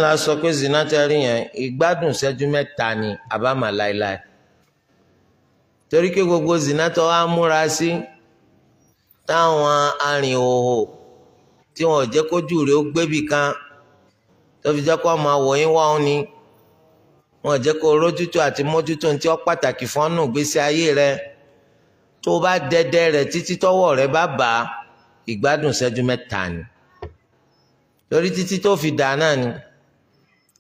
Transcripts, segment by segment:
La sọ pé zina tẹ́rí yẹn ìgbádùn ìṣẹ́jú mẹ́ta ni àbámà láéláé, torí pé gbogbo zina tó wá múra sí táwọn arìnhòhò tí wọn ò jẹ́ kójú rẹ̀ ó gbébì kan tó fi jẹ́ kó máa wọ̀ yín wọ́n ni wọn ò jẹ́ kó rójútó àti mójútó ní tí ó pàtàkì fọ́nù gbèsè ayé rẹ̀. Tó bá dẹdẹ rẹ̀ títí tọ́wọ́ rẹ̀ bá bà á, ìgbádùn ìṣẹ́jú mẹ́ta ni, torí títí tó fi dà náà ni.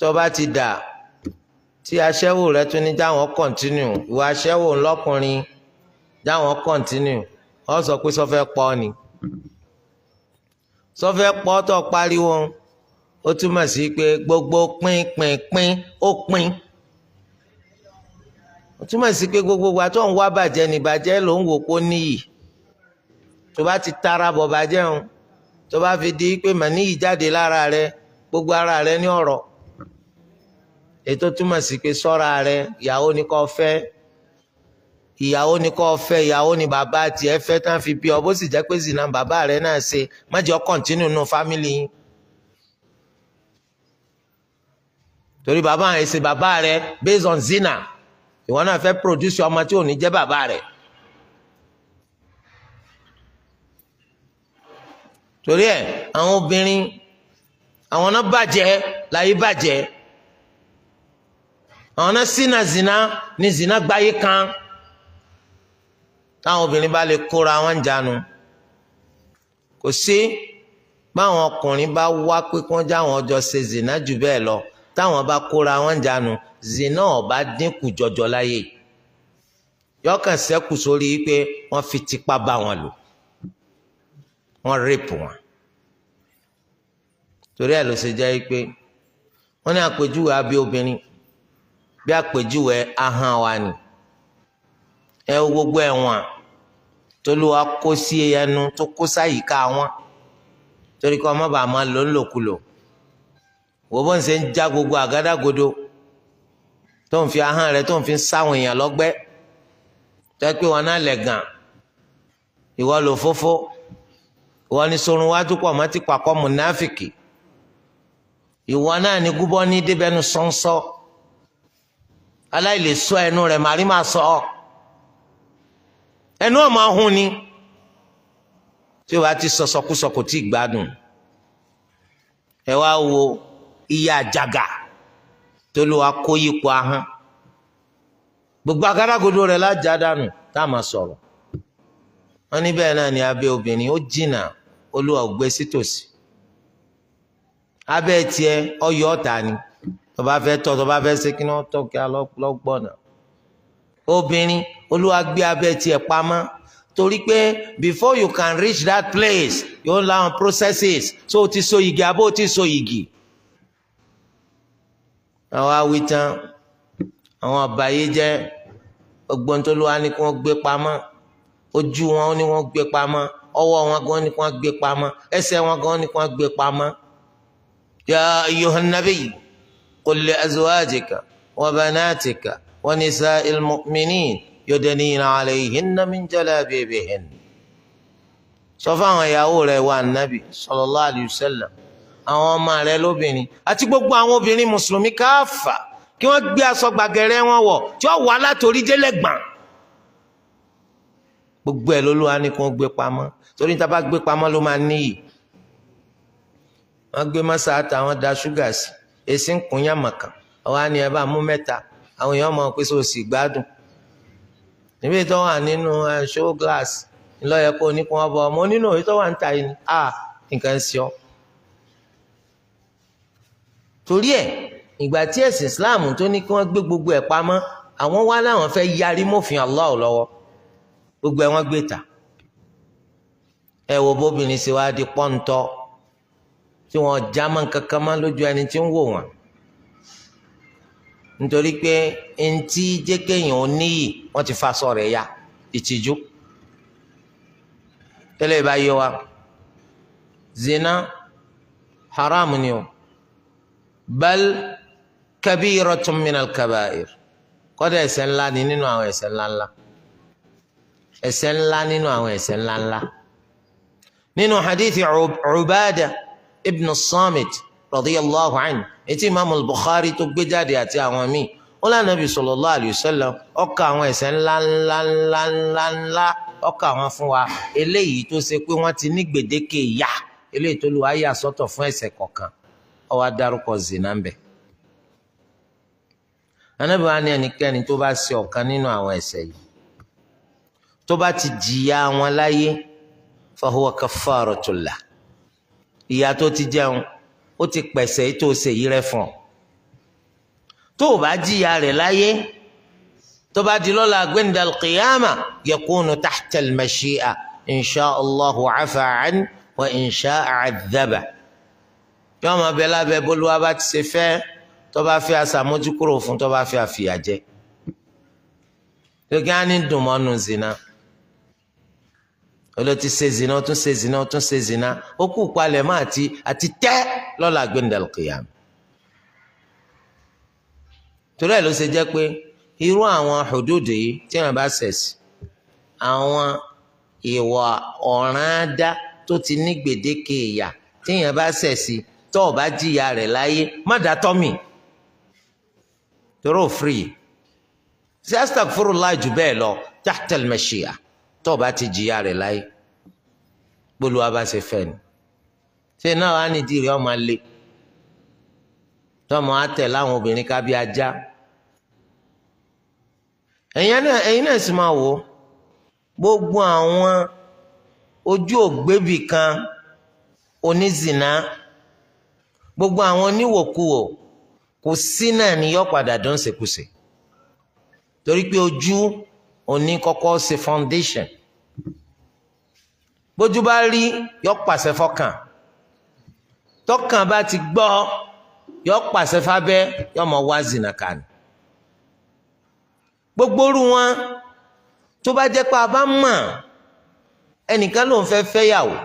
Tó bá ti dà tí aṣẹ́wó rẹ̀ tún ní jáwọn kọ̀ntínú, ìwà aṣẹ́wó ńlọ́kùnrin jáwọn kọ̀ntínú, ọ sọ pé sọfẹ́ pọ̀ ni, sọfẹ́ pọ̀ tó pariwo, ó túmọ̀ sí pé gbogbo pín pín pín ó pín. Ó túmọ̀ sí pé gbogbo wa tó ń wá bàjẹ́ ní bàjẹ́ ló ń wò kó níyì. Tó bá ti tara bọ̀ bàjẹ́ ń, tó bá fi di pé màníyì jáde lára rẹ, gbogbo ara rẹ ní ọ̀rọ̀. Ètò túmọ̀ sí pé sọ́ra rẹ, ìyàwó ni kò fẹ́, ìyàwó ni kò fẹ́, ìyàwó ni bàbá tiẹ̀ fẹ́ tán fi bí ọ, bó sì jẹ́ pé zina bàbá rẹ náà ṣe, má jẹ́ ó kọ̀ntínú nù fámìlì yín. Torí bàbá rẹ ṣe bàbá rẹ based on zina, ìwọ náà fẹ́ produce ọmọ tí ò ní jẹ́ bàbá rẹ. Torí ẹ àwọn obìnrin àwọn náà bàjẹ́ láyé bàjẹ́, àwọn náà sínà zina ní zina gbáyé kan. Táwọn obìnrin bá lè kóra wọn jánu, kò sí báwọn ọkùnrin bá wá pé kí wọ́n já wọn jọ ṣe zina jù bẹ́ẹ̀ lọ, táwọn bá kóra wọn jánu, zina ọba dínkù jọjọ láyé, yọkàn sẹ́kù sórí pé wọ́n fi tipa bá wọn lò, wọ́n rèpù wọn. Torí ẹ̀ ló ṣe jẹ́ pé wọ́n ní àpèjúwe abẹ́ obìnrin bí àpèjúwe ahọ́n wa ni. Ẹ wo gbogbo ẹ̀wọ̀n t'Olúwa kó sí ẹnu tó kó sáyìíká wọn, torí kọ́ ọmọ bàá máa lò ń lòkulò. Wò bó ń ṣe ń já gbogbo àgádágodo tó ń fi ahọ́n rẹ̀ tó ń fi sáwọn èèyàn lọ́gbẹ́, tẹ́ pé wọn náà lẹ̀ gàn, ìwọ lò fófó, ìwọ ní sorun wájú pọ̀ mọ́ ti pàkọ́ mùnáfìkì, ìwọ náà ní gúbọ́ ní débẹ́nu sọ́nsọ́, aláìlè sọ ẹnu rẹ̀ màrí máa sọ ọ́, ẹnu ọ̀ máa hún ni. Tí o bá ti sọsọkúsọ kò tí ì gbádùn. Ẹ wá wo iye àjàgà tó ló wa kó yípo ahọ́n, gbogbo agádágodo rẹ̀ lájà dànù tá a máa sọ̀rọ̀. Wọ́n ní bẹ́ẹ̀ náà ni abẹ́ obìnrin ó jìnnà, Olúwa ò gbé sítòsí. Abẹ́ tiẹ̀ ọyọ́ ọ̀tá ni, tó bá fẹ́ tọ́ tó bá fẹ́ ṣe kí wọ́n tọ́ kí a lọ́gbọ̀nà. Obìnrin Olúwa gbé abẹ́ tiẹ̀ pamọ́, torí pé before you can reach that place yóò láwọn processes. So o ti so igi abó o ti so igi. Àwọn awi tán, àwọn àbáyé jẹ́ ọgbọ́n tó lówá ní kí wọ́n gbé pamọ́, ojú wọn ní wọ́n gbé pamọ́, ọwọ́ wọn gan ní kí wọ́n gbé pamọ́, ẹsẹ̀ wọn gan ní kí wọ́n gbé pamọ́. Ya ayyuhan nabiy qul li azwajika wa banatika wa nisa'il mu'minin yudnina alayhinna min jalabibihin. Sọ fáwọn ìyàwó rẹ̀ wà nábì sallallahu alayhi wa sallam, àwọn ọmọ rẹ̀ lóbìnrin àti gbogbo àwọn obìnrin mùsùlùmí káfà kí wọ́n gbé aṣọ gbàgẹ̀rẹ̀ wọn wọ̀ tí ó wà látòrí délẹ̀gbọ̀n. Gbogbo ẹ̀ lÓlúwa ní kí wọ́n gbé pamọ́, torí níta bá gbé pamọ́ ló máa níyì. Wọ́n gbé mọ́sá àtàwọn da ṣúgà sí, èsì ń kún yàmàkà, àwọn á ní ẹ bá mú mẹ́ta, àwọn èèyàn mọ̀ pé sọ sì gbádùn. Níbi tó wà nínú show glass ńlọ́yẹ kó ní kí wọ́n bọ ọmọ nínú èyí tó wà ń ta yìí ni a nǹkan ń ṣe ọ́. Torí ẹ̀ ìgbà tí ẹ̀sìn Islam tó ní kí wọ́n gbé gbogbo ẹ̀ pamọ́, àwọn wá láwọn fẹ́ yarí mọ́fin Allah lọ́wọ́, gbogbo ẹ̀ wọ́n gbé ta. Ẹ wo bóbìnrin ṣe wá di pọ́ńtọ́ tí wọ́n já mọ́ kankan mọ́ lójú ẹni tí ń wò wọ́n, nítorí pé ntí jẹ́ kéèyàn oníyì wọ́n ti fa aṣọ rẹ̀ ya ìtìjú. Tẹ́lẹ̀ bá yé wa, zina haram ni o, bal kabiratun minal kabair, kọ́dà ẹ̀ṣẹ̀ ńlá ni nínú àwọn ẹ̀ṣẹ̀ ńlá ńlá, ẹ̀ṣẹ̀ ńlá nínú àwọn ẹ̀ṣẹ̀ ńlá ńlá. Nínú hadithi Ubada ibn Samit radiyallahu anhu, etí imaamu Bukhari tó gbé jáde àti àwọn míì, ó lànà bí sallallahu alayhi wa sallam ó kà àwọn ẹ̀ṣẹ̀ ńlá ńlá ńlá ńlá ńlá, ó kà wọ́n fún wa, eléyìí tó ṣe pé wọ́n ti ní gbèdéke ìyà, eléyìí tó lù wá yà sọ́tọ̀ fún ẹ̀ṣẹ̀ kọ̀ọ̀kan, ó wá dárúkọ zina ń bẹ̀. Ànábì wa ní ẹnikẹ́ni tó bá ṣe ọ̀kan nínú àwọn ẹ̀ṣẹ̀ yìí, tó bá ti jìyà wọn láyé, fahuwa kaffaratul lah, ìyà tó ti jẹun ó ti pẹ̀sẹ̀ tó ṣe yìí rẹ fún ọ. Tó o bá jìyà rẹ̀ láyé, tó bá di lọ́la gbẹ̀ndàl qiyama, yakunu tahta al-mashi'a, insha Allahu afa an wa insha adhaba. Yóò máa bẹ lábẹ́ bólúwa bá ti ṣe fẹ́, tó bá fẹ́ aṣàmójúkúrò fún, tó bá fẹ́ àfìyàjẹ. Lókè á ní dùn mọ́nu zina. Olú ti ṣe zina, ó tún ṣe zina, ó tún ṣe zina, ó kú palẹ̀ mọ́ àti tẹ́ lọ́la gbẹ̀ndàl qiyama. Torí ẹ̀ ló ṣe jẹ́ pé irú àwọn hudud yìí tí wọ́n bá ṣẹ̀sì, àwọn ìwà ọ̀ràn-án-dá tó ti ní gbèdéke ìyà tí wọ́n bá ṣẹ̀sì, tó o bá jìyà rẹ̀ láyé, má dá tọ́mì torí ò firi. Ṣé astaghfirullah jù bẹ́ẹ̀ lọ, tahta al-mashi'a, tó o bá ti jìyà rẹ̀ láyé, gbólúwa bá ṣe fẹ́ ni. Ṣé náà wàá nídìí rẹ̀ ọmọ lé tọmọ àtẹ láwọn obìnrin ká bí ajá. Ẹ̀yin náà sì máa wò gbogbo àwọn ojú ògbébì kan onízìnà, gbogbo àwọn oníwòkuwò, kò sí náà ni yọ padà dán ṣekúṣe, torí pé ojú òní kọ́kọ́ ṣe foundation. Bójú bá rí, yọ pàṣẹ fọkàn, tọkàn bá ti gbọ́, yọ pàṣẹ fábẹ́, yọ mọ wá zìnà kàn. Gbogbo orú wọn tó bá jẹ́ pé a bá mọ̀ ẹnìkan ló ń fẹ́ fẹ́yàwó,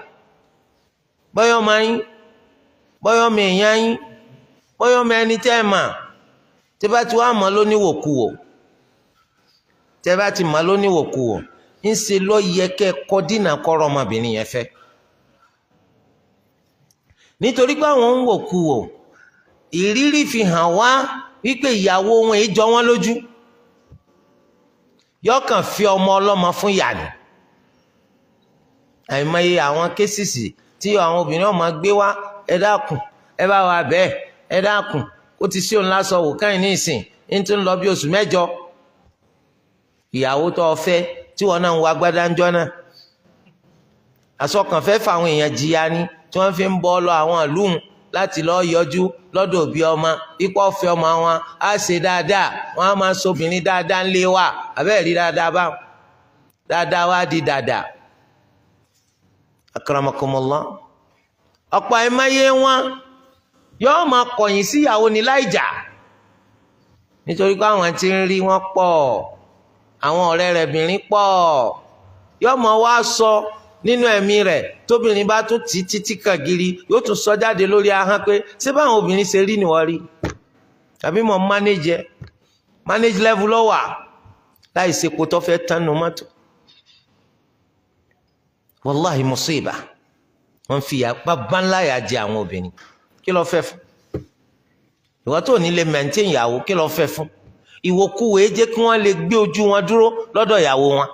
bọ́yọ̀ ọmọ yín, bọ́yọ̀ ọmọ èèyàn yín, bọ́yọ̀ ọmọ ẹni tẹ́ ẹ mà, tẹ́ bá ti wá mọ̀ lóníwòkuwò, tẹ́ bá ti mọ̀ lóníwòkuwò, ń ṣe ló yẹ kẹ́ kọ́ dínà kọ́rọ̀ ọmọbìnrin yẹn fẹ́. Nítorí pé àwọn ń wòkuwò, ìrírí fi hàn wá wípé ìyàwó wọn èyí jọ wọn lójú, yọkàn fi ọmọ ọlọ́mọ fún yàní. Àìmọye àwọn kéṣìṣì tí àwọn obìnrin ọmọ gbé wá, ẹ dákun, ẹ bá wa bẹ́ẹ̀, ẹ dákun, ó ti sí òun lásọ wò káyìn ní ìsìn, ń tún lọ bí oṣù mẹ́jọ. Ìyàwó tó o fẹ́ tí wọn náà ń wá gbádáńjọ́ náà, àsọkànfẹ́ fáwọn èèyàn jìyà ni tí wọ́n fi ń bọ́ lọ àwọn ìlú láti lọ́ọ́ yọjú lọ́dọ̀ òbí ọmọ, ipò ọ̀fẹ́ ọmọ wọn á ṣe dáadáa, wọn á máa sobìnrin dáadáa ńlé wa, àbẹ́ẹ̀ rí dáadáa bá dáadáa wá di dáadáa. Akramakumullah. Ọ̀pọ̀ àìmọye wọn yóò máa kọ̀yìn síyàwó ní láìjà, nítorí pé àwọn tí ń rí wọn pọ̀, àwọn ọ̀rẹ́ rẹ̀ bìnrin pọ̀, yóò máa wá sọ nínú ẹ̀mí rẹ̀, tóbìnrin bá tún tí títí kàgiri, yóò tún sọ jáde lórí ahọ́n pé ṣé báwọn obìnrin ṣe rí ni wọ́n rí, tàbí mọ̀ manage manage level lọ́wà láì ṣepo tó fẹ́ tánu mọ́tò. Wàláhi musiba, wọ́n fi bàbá ńlá yà jẹ àwọn obìnrin. Kí ló fẹ́ fún ìwọ tó ní lè mẹ̀ntẹ́ ìyàwó? Kí ló fẹ́ fún ìwòkuwèé? Jẹ́ kí wọ́n lè gbé ojú wọn dúró lọ́dọ̀ ìyàwó wọn.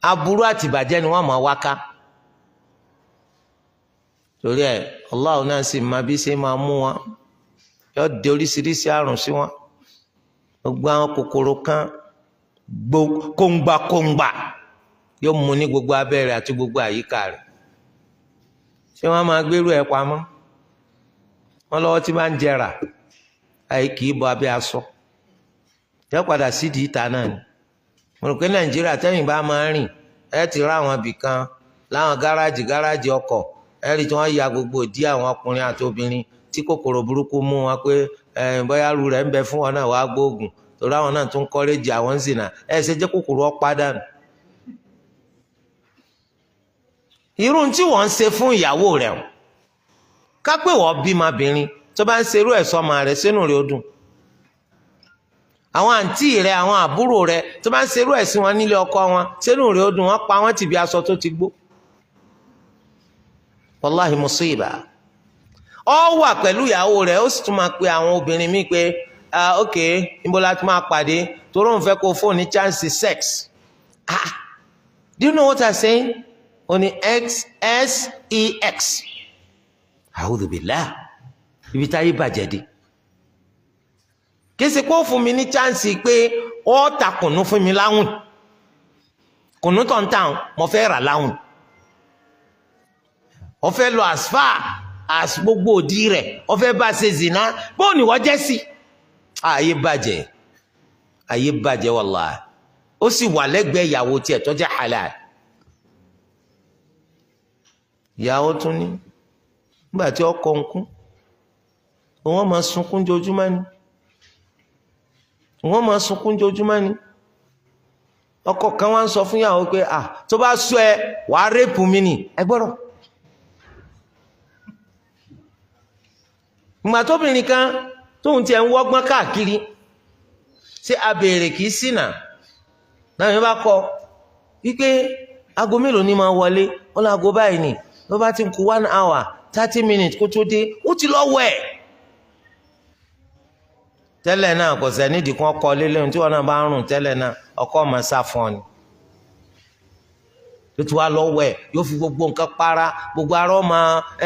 Aburú àti ìbàjẹ́ ni wọ́n máa wá ká. Torí ẹ̀ Allah náà sì máa bí ṣe máa mú wọn, yóò dé oríṣiríṣi àrùn sí wọn, gbogbo àwọn kòkòrò kan kóńgbàkóńgbà yóò mú ní gbogbo abẹ́rẹ́ àti gbogbo àyíká rẹ̀. Ṣé wọ́n máa gbérú ẹ̀ pamọ́? Wọ́n lọ́wọ́ tí máa ń jẹrà àyè kì í bọ abẹ́ aṣọ, yóò padà sídìí ìta náà ni. Mo rò pé Nàìjíríà tẹ́yìn bá máa rìn, ẹ ti rá àwọn ibì kan láwọn gáràjì ọkọ̀, ẹ rí tí wọ́n ya gbogbo ìdí àwọn ọkùnrin àti obìnrin tí kòkòrò burúkú mú wọn pé bóyá ru rẹ̀ ń bẹ fún wọn náà wàá gbóògùn, torí àwọn náà tún kọ́rẹ́jì àwọn ń zìnà, ẹ ṣe jẹ́ kòkòrò ọ̀pá dànù. Irú tí wọ́n ń ṣe fún ìyàwó rẹ̀ o, ká pé wọ́n bímọbìnrin tó bá ń ṣerú ẹ̀ sọ́mọ rẹ̀, sínú rẹ̀ ó dùn. Àwọn àǹtí rẹ̀, àwọn àbúrò rẹ̀ tó bá ń ṣerú ẹ̀ sí wọn nílé ọkọ wọn, sínú rẹ̀ ó dùn, wọ́n pa wọ́n tì bí aṣọ tó ti gbó. Wàláhi musiba. Ọ wà pẹ̀lú ìyàwó rẹ̀, ó sì tún máa pe àwọn obìnrin míì pé ok, níbo la tún máa pàdé, torí òun fẹ́ kó fóònù ní chance sex. Ah, do you know what I'm saying? Ó ní X S E X. A'udhu billah, ibi táyé bàjẹ́ dé. Kì í ṣe pé ó fún mi ní chance pé ó ta kùnú fún mi láwùn, kùnú tó ń tàn mo fẹ́ rà láwùn, ó fẹ́ lọ as far as gbogbo òdì rẹ̀, ó fẹ́ bá ṣe zina, bóun ni wọ́n jẹ́ sí. Ayé bàjẹ́, ayé bàjẹ́ wallahi. Ó sì wà lẹ́gbẹ̀ẹ́ ìyàwó tiẹ̀ tó jẹ́ halal. Ìyàwó tún ní nígbà tí ọkọ ń kú, wọ́n máa sunkún jojúmọ́ ni, wọ́n máa sunkún jojúmọ́ ni. Ọkọ kan wá ń sọ fún ìyàwó pé ah, tó bá sọ ẹ wàá rẹ́pù mi ni, ẹ gbọ́dọ̀. Ìgbà tóbìnrin kan tóun tiẹ̀ ń wọ́gbọ́n káàkiri, ṣé abèrè kìí ṣìnà náà yóò bá kọ wípé aago mélòó ni máa wọlé, ó lọ aago báyìí ni, ló bá ti ń kù 1 hour 30 minutes kó tó dé, ó ti lọ wẹ̀. Tẹ́lẹ̀ náà kò sẹ́ nídìí kan kọ́ lélẹ́yìn tí wọ́n náà bá ń rùn tẹ́lẹ̀ náà, ọkọ máa sá fún ọ ni. Tó ti wá lọ wẹ̀, yóò fi gbogbo nǹkan para, gbogbo ara ọmọ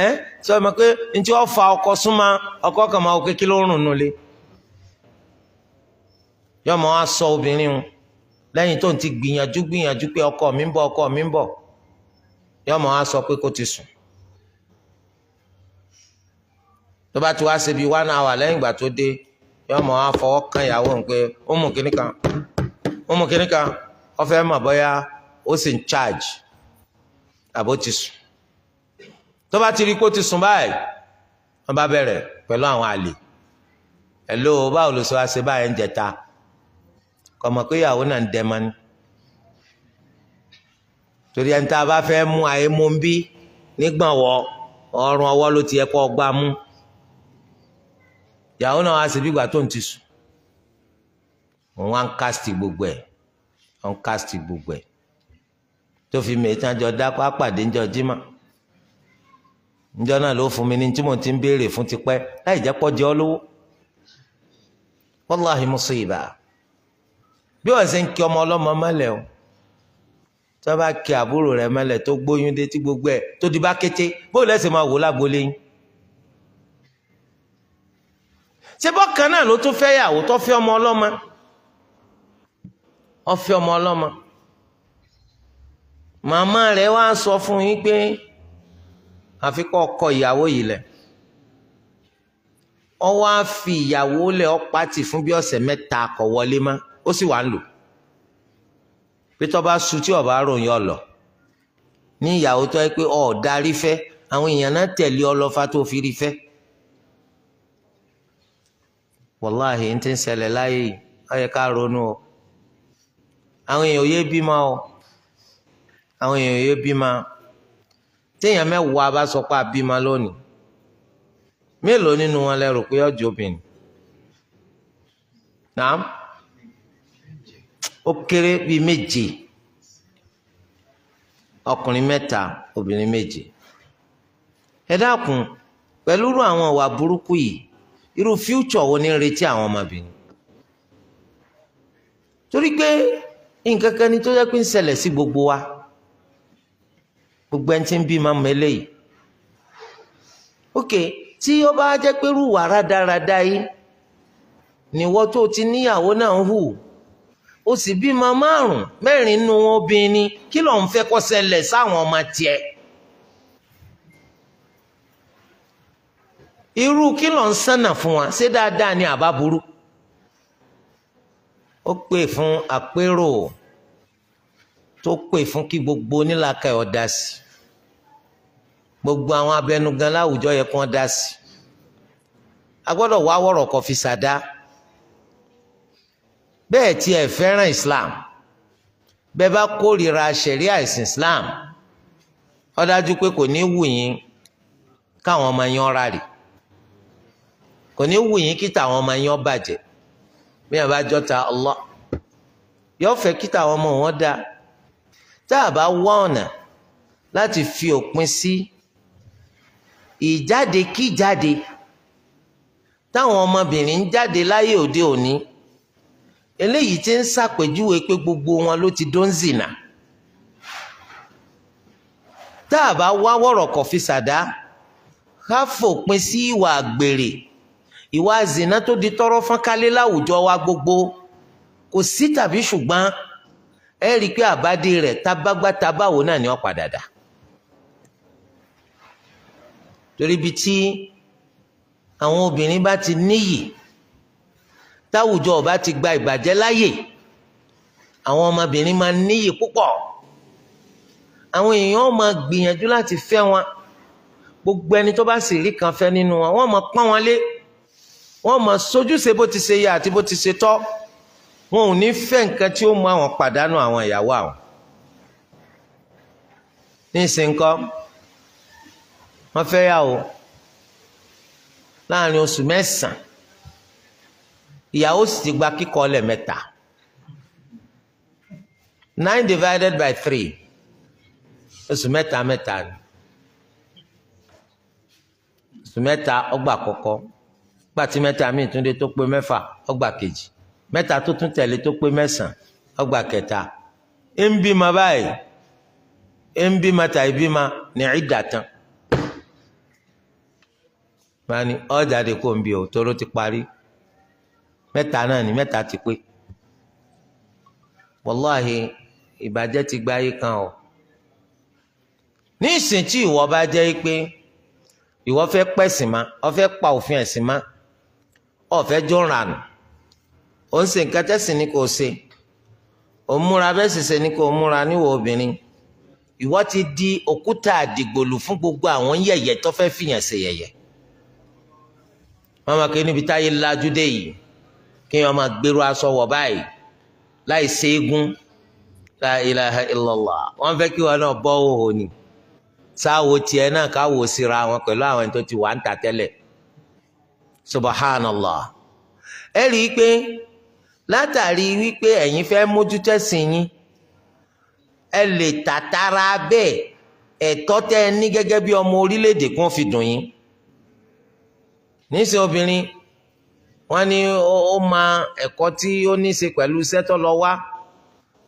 ẹ sọ ma pé ntí wọ́n fa ọkọ súnmọ́, ọkọ kan máa wò pé kí ló ń rùn nulẹ̀. Yóò máa wá sọ obìnrin un lẹ́yìn tó ń ti gbìyànjú gbìyànjú pé ọkọ mi ń bọ̀, ọkọ mi ń bọ̀, yóò máa wá sọ pé kó ti sùn. Tó bá ti wá ṣe bí 1 hour lẹ́yìn ìgbà tó dé, yóò máa wá fọwọ́ kan ìyàwó ń pé ó mú kíní kan, ó mú kíní kan, ó fẹ́ mọ̀ bóyá ó sì ń charge àbó ti sùn. Tó bá ti rí kó ti sùn báyìí, wọ́n bá bẹ̀rẹ̀ pẹ̀lú àwọn àlè. Hello, báwo ló sọ wá ṣe báyìí ń jẹta? Kò mọ̀ pé ìyàwó náà ń dẹ́mọ́ ni. Torí ẹni tá a bá fẹ́ mú àyè mú ń bí nígbọ̀nwọ́, ọrùn ọwọ́ ló ti yẹ kó gbá mú. Ìyàwó náà wá sí bí ìgbà tó ń ti sùn. Òun wá ń kásìtì gbogbo ẹ̀, òun kásìtì gbogbo ẹ̀. Tó fi mèétí àjọ dákọ́ àpàdé ńjọ jímọ̀. Ńjọ náà ló fún mi ní tí mo ti ń béèrè fún tipẹ́ láì jẹ́ pọ́ jẹ́ ọ́ lówó. Wallahi musiba. Bí wọ́n ṣe ń kí ọmọ ọlọ́mọ mọ́lẹ̀ o, tí wọ́n bá kí àbúrò rẹ̀ mọ́lẹ̀ tó gbóyún dé tí gbogbo ẹ̀ tó di bá kété, bóò lẹ́sẹ̀ máa wò lágbolé yín. Ṣé bọ́kàn náà ló tún fẹ́ yàwó tó fẹ́ ọmọ ọlọ́mọ? Ó fẹ́ ọmọ ọlọ́mọ. Màmá rẹ̀ wá sọ fún yín pé àfi kó kọ ìyàwó yìí lẹ̀. Ó wá fi ìyàwó lẹ̀, ó pàtì fún bí ọ̀sẹ̀ mẹ́ta, kò wọlé mọ́, ó sì wà ń lò. Pé tó bá su tí ọba ròyìn ọlọ ní ìyàwó tó yẹ pé ọ darí fẹ́, àwọn èèyàn náà tẹ̀lé ọlọ́fà tó fi rí fẹ́. Wàláhì ń ti ń ṣẹlẹ̀ láyé yìí, ó yẹ ká ronú o. Àwọn èèyàn yé bímọ o, àwọn èèyàn yé bímọ. Téèyàn mẹ́wàá bá sọ pé a bímọ lónìí, mélòó nínú wọn lẹ rò pé ọjọ́ obìnrin? Nàám, ó kéré bíi méje, ọkùnrin mẹ́ta, obìnrin méje. Ẹ dákun, pẹ̀lú irú àwọn ìwà burúkú yìí, irú future wo ni ń retí àwọn ọmọbìnrin? Torí pé nǹkan kan ni tó yẹ pé ń ṣẹlẹ̀ sí gbogbo wa, gbogbo ẹni tí ń bí máa mọ eléyìí. Ok, tí ó bá jẹ́ pé irú wà rádaràda yìí níwọ tó ti níyàwó náà ń hù, ó sì bímọ márùn mẹ́rin nínú wọn obìnrin, kí ló ń fẹ́ kó ṣẹlẹ̀ sáwọn ọmọ tiẹ̀? Irú kí ló ń sànà fún wa? Ṣé dáadáa ni àbá burú? Ó pè fún àpérò tó pè fún kí gbogbo onílàkà ẹ̀ dá sí, gbogbo àwọn abẹnugan láwùjọ yẹ kí wọ́n dá sí. A gbọ́dọ̀ wá wọ̀rọ̀ kọ́ fi ṣàdá. Bẹ́ẹ̀ tí ẹ fẹ́ràn Islam, bẹ́ẹ̀ bá kórìíra ṣẹ̀ríà ẹ̀sìn Islam, ó dájú pé kò ní wù yín káwọn ọmọ yín ọ̀rá rì, kò ní wù yín kí tàwọn ọmọ yín ó bàjẹ́. Bí wọn bá jọta Allah, yóò fẹ́ kí tàwọn ọmọ wọn dá. Tá a bá wá ọ̀nà láti fi òpin sí Ìjáde kí jáde táwọn ọmọbìnrin ń jáde láyé òde òní, eléyìí tí ń ṣàpèjúwe pé gbogbo wọn ló ti dó ń zìnà. Tá a bá wá wọ̀rọ̀kọ̀ fi ṣàdá, ká fòpin sí ìwà àgbèrè, ìwà zìnà tó di tọ́rọ́ fọ́nkálé láwùjọ wa gbogbo, kò sí tàbí ṣùgbọ́n ẹ rí i pé àbádé rẹ̀ tábágbátabáwo náà ni ó padà dà. Torí ibi tí àwọn obìnrin bá ti níyì, táwùjọ ọba ti gba ìbàjẹ́ láyè, àwọn ọmọbìnrin máa níyì púpọ̀. Àwọn èèyàn máa gbìyànjú láti fẹ́ wọn. Gbogbo ẹni tó bá sì rí kan fẹ́ nínú wọn, wọ́n máa pọ́n wọn lé, wọ́n máa sojúṣe bó ti ṣe yẹ àti bó ti ṣe tọ́. Wọn ò ní fẹ́ nǹkan tí ó mú àwọn pàdánù àwọn ìyàwó àwọn. Ní ìsìnkọ́, wọ́n fẹ́ yàwó láàrin oṣù mẹ́sàn-án, ìyàwó sì ti gba kíkọ ọlẹ̀ mẹ́ta. 9 divided by 3, oṣù mẹ́ta mẹ́ta ni. Oṣù mẹ́ta ọgbà kọ́kọ́, gbàtí mẹ́ta míì tún dé tó pé mẹ́fà ọgbà kejì, mẹ́ta tó tún tẹ̀lé tó pé mẹ́sàn-án ọgbà kẹta. Ń bímọ báyìí, ń bímọ tàbí bímọ ní ìdà tán. Báni ọ̀jáde kò ń bí o, tóró ti parí. Mẹ́ta náà ni mẹ́ta ti pé. Wàláhì ìbàjẹ́ ti gba ayé kan o. Ní ìsìn tí ìwọ bá jẹ́ pé ìwọ fẹ́ pẹ̀sìn ma, ọ fẹ́ pa òfin ẹ̀sìn ma, ọ fẹ́ jó ranù, ó ń ṣe nǹkan tẹ́sìn ni kò ṣe, ó múra bẹ́ẹ̀ sì ṣe ni kò múra níwọ̀ obìnrin, ìwọ ti di òkúta àdìgbòlù fún gbogbo àwọn yẹ̀yẹ́ tó fẹ́ fìyàn ṣe yẹ̀yẹ́. Wọ́n máa ké níbi táyé lajú dé yìí, kí wọ́n máa gbèrú aṣọ wọ̀ báyìí láì ṣe eégún. La ilaha illallah. Wọ́n fẹ́ kí wọn náà bọ́ òhò ni, sáwo tiẹ̀ náà káwo síra wọn pẹ̀lú àwọn tó ti wà ń ta tẹ́lẹ̀. Subhanallah. Ẹ rí i pé látàrí wípé ẹ̀yin fẹ́ mójútẹ́sìn yín, ẹ lè tàtàrà bẹ́ẹ̀ ẹ̀tọ́ tẹ́ ẹ ní gẹ́gẹ́ bí ọmọ orílẹ̀-èdè kún fi dùn yín. Níṣẹ́ obìnrin wọ́n ní ó ma ẹ̀kọ́ tí ó ní í ṣe pẹ̀lú iṣẹ́ tó lọ wá.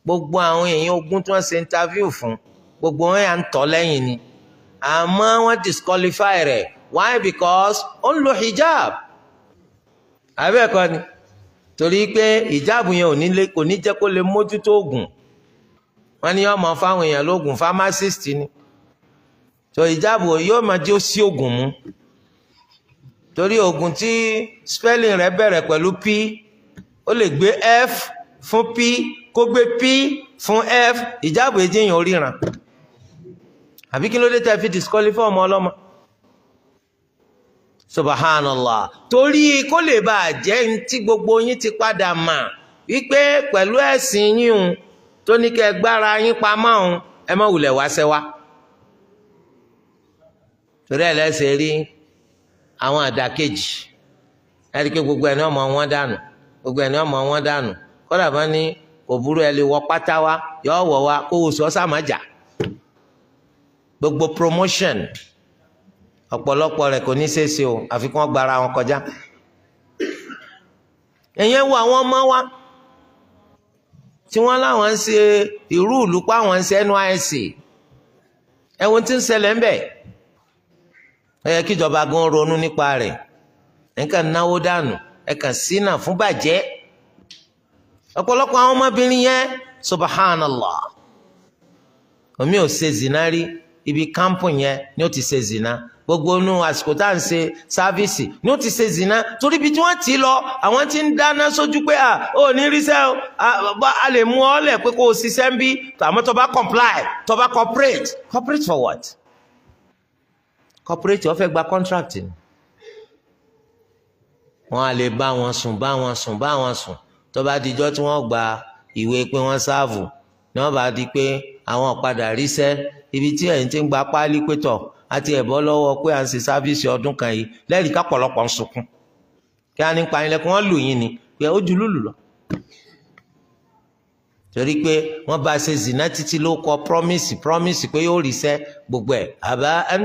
Gbogbo àwọn èèyàn ogún tí wọ́n ṣe interview fún, gbogbo wọn yà ń tọ́ lẹ́yìn ni. Àmọ́ wọ́n disqualify rẹ̀. Why? Because ó ń lo hijab. Àbẹ́ẹ̀kọ́ ni, torí pé hijab yẹn kò ní jẹ́ kó lè mójútó oògùn. Wọ́n ní yóò máa fáwọn èèyàn lóògùn, pharmacist ni. So hijab yóò máa jẹ́ ó sí oògùn mú. Torí oògùn tí spelling rẹ̀ bẹ̀rẹ̀ pẹ̀lú P, ó lè gbé F fún P, kó gbé P fún F, ìjáàbò èjì èèyàn oríran. Àbí kí ló dé tẹ́ fi disqualify ọmọ ọlọ́mọ? Subhanallah. Torí kó lè bá a jẹ́ ní tí gbogbo yín ti padà mà wípé pẹ̀lú ẹ̀sìn yín un tó ní kẹ́ gbára yín pamọ́ òun, ẹ má wulẹ̀ wá sẹ́wá. Torí ẹ̀ lẹ́sẹ̀ rí àwọn àdàkejì, ẹ̀rí pé gbogbo ẹni ọmọ wọn dànù, gbogbo ẹni ọmọ wọn dànù. Kódà bá ní kò burú ẹ lè wọ pátá wa, yọ wọ wa kó o sọ sàmájà. Gbogbo promotion ọ̀pọ̀lọpọ̀ rẹ̀ kò ní ṣeéṣe o, àfi kí wọ́n gba ara wọn kọjá. Ẹ̀yẹn wo àwọn ọmọ wa tí wọ́n láwọn ń ṣe ìrú ìlú pa àwọn ń ṣe NYSC, ẹ̀wọ̀n tí ń ṣẹlẹ̀ ń bẹ̀. Ẹ yẹ kíjọba gan ronú nípa rẹ̀. Nǹkan náwó dànù, ẹ kàn sínà fún bàjẹ́. Ọ̀pọ̀lọpọ̀ àwọn ọmọbìnrin yẹn, subhanallah, omi ò ṣe zina rí, ibi kámpù yẹn ni ó ti ṣe zina. Gbogbo inú àsìkò tá à ń ṣe sáfíìsì ni ó ti ṣe zina. Torí ibi tí wọ́n ti lọ, àwọn ti ń dáná sójú pé à ó ní ríṣẹ́ o, a lè mú ọ lẹ̀ pé kó o ṣiṣẹ́ ń bí, àmọ́ tó bá comply, tó bá cooperate. Cooperate for what? Cooperate, ó fẹ́ gba contract ni. Wọ́n á lè bá wọn sùn, bá wọn sùn, bá wọn sùn. Tó bá dijọ́ tí wọ́n gba ìwé pé wọ́n sáàfù, ní wọ́n bá di pé àwọn padà ríṣẹ́. Ibi tí ẹ̀yin ti ń gba páálí pétọ̀ àti ẹ̀bọ́ lọ́wọ́ pé à ń ṣe sáfíìsì ọdún kan yìí, lẹ́rìí kápọ̀lọpọ̀ ń sunkún. Kí á nípa yín lẹ́kùn, wọ́n lù yín ni pé ó ju lùlù lọ. Torí pé wọ́n bá ṣe zina títí ló kọ promise promise pé yóò ríṣẹ́, gbogbo ẹ̀ haba'an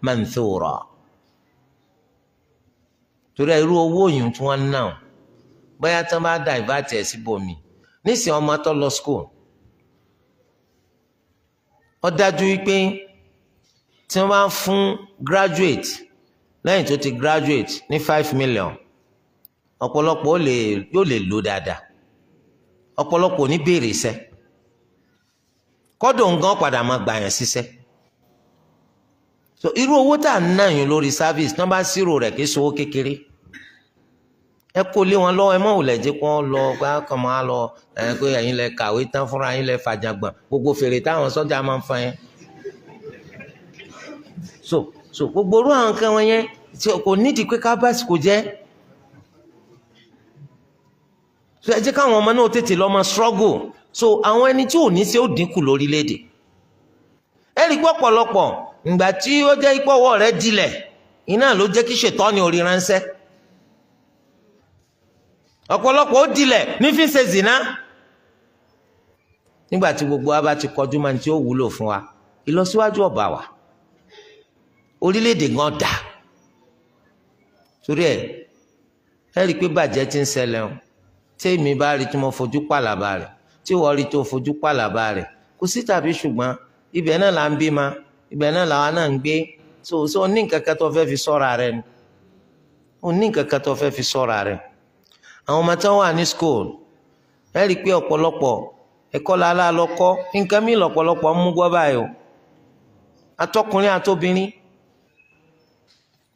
manthura. Torí irú owó yìí tí wọ́n ń ná bóyá tí wọ́n bá dà ìbátì ẹ̀ síbòmí nísìnyí ọmọ tó lọ school, ó dájú wípé tí wọ́n bá fún graduate lẹ́yìn tó ti graduate ní 5 million, ọ̀pọ̀lọpọ̀ ó lè yóò lè lò dáadáa. Ọ̀pọ̀lọpọ̀ ò ní béèrè iṣẹ́, kọ́dọ̀ nǹkan padà máa gbà yàn síṣẹ́. So irú owó tá à ń ná yín lórí service, tí wọ́n bá ṣírò rẹ̀, kí sowó kékeré. Ẹ kó lé wọn lọ́wọ́, ẹ mọ̀ wùlẹ̀ jẹ́ kó lọ gbá kan máa lọ ẹ pé ẹ̀yin lẹ kàwé tán fúnra yín lẹ fàjàgbọ̀n gbogbo fèrè táwọn sọ́jà máa ń fa yẹn. So gbogbo orú àwọn nǹkan wọn yẹn kò nídìí pé ká básìkò jẹ́. So ẹ jẹ́ káwọn ọmọ náà tètè lọ máa struggle. So àwọn ẹni tí ò ní ṣe ó dínkù lórílẹ̀‐èdè. Ẹ rí pọ̀pọ̀lọpọ̀ ìgbà tí ó jẹ́ ipò ọwọ́ rẹ̀ dilẹ̀, iná ló jẹ́ kí ṣètọ́ni orí ránṣẹ́. Ọ̀pọ̀lọpọ̀ ó dilẹ̀ ní fi ṣe zìnà. Nígbà tí gbogbo wa bá ti kọjú máa tí ó wúlò fún wa, ìlọsíwájú ọba wa, orílẹ̀-èdè gan dà. Torí ẹ rí i pé bàjẹ́ ti ń ṣẹlẹ̀ o. Tèmi bá rí tí mo fojú pàlàbà rẹ̀, tí wọ́n rí tó fojú pàlàbà rẹ̀, kò sí tàbí ṣùgbọ́n ibẹ̀ náà là ń bí ma, ibẹ̀ náà làwa náà ń gbé. So ní nǹkan kan tó fẹ́ fi sọ́ra rẹ̀ ni, ó ní nǹkan kan tó fẹ́ fi sọ́ra rẹ̀. Àwọn ọmọ tí wọ́n wà ní school, ẹ rí i pé ọ̀pọ̀lọpọ̀ ẹ̀kọ́ làálàá lọ kọ́, nǹkan mí lọ̀pọ̀lọpọ̀ ń mú gbọ́ báyìí o, atọ́kùnrin àtobìnrin,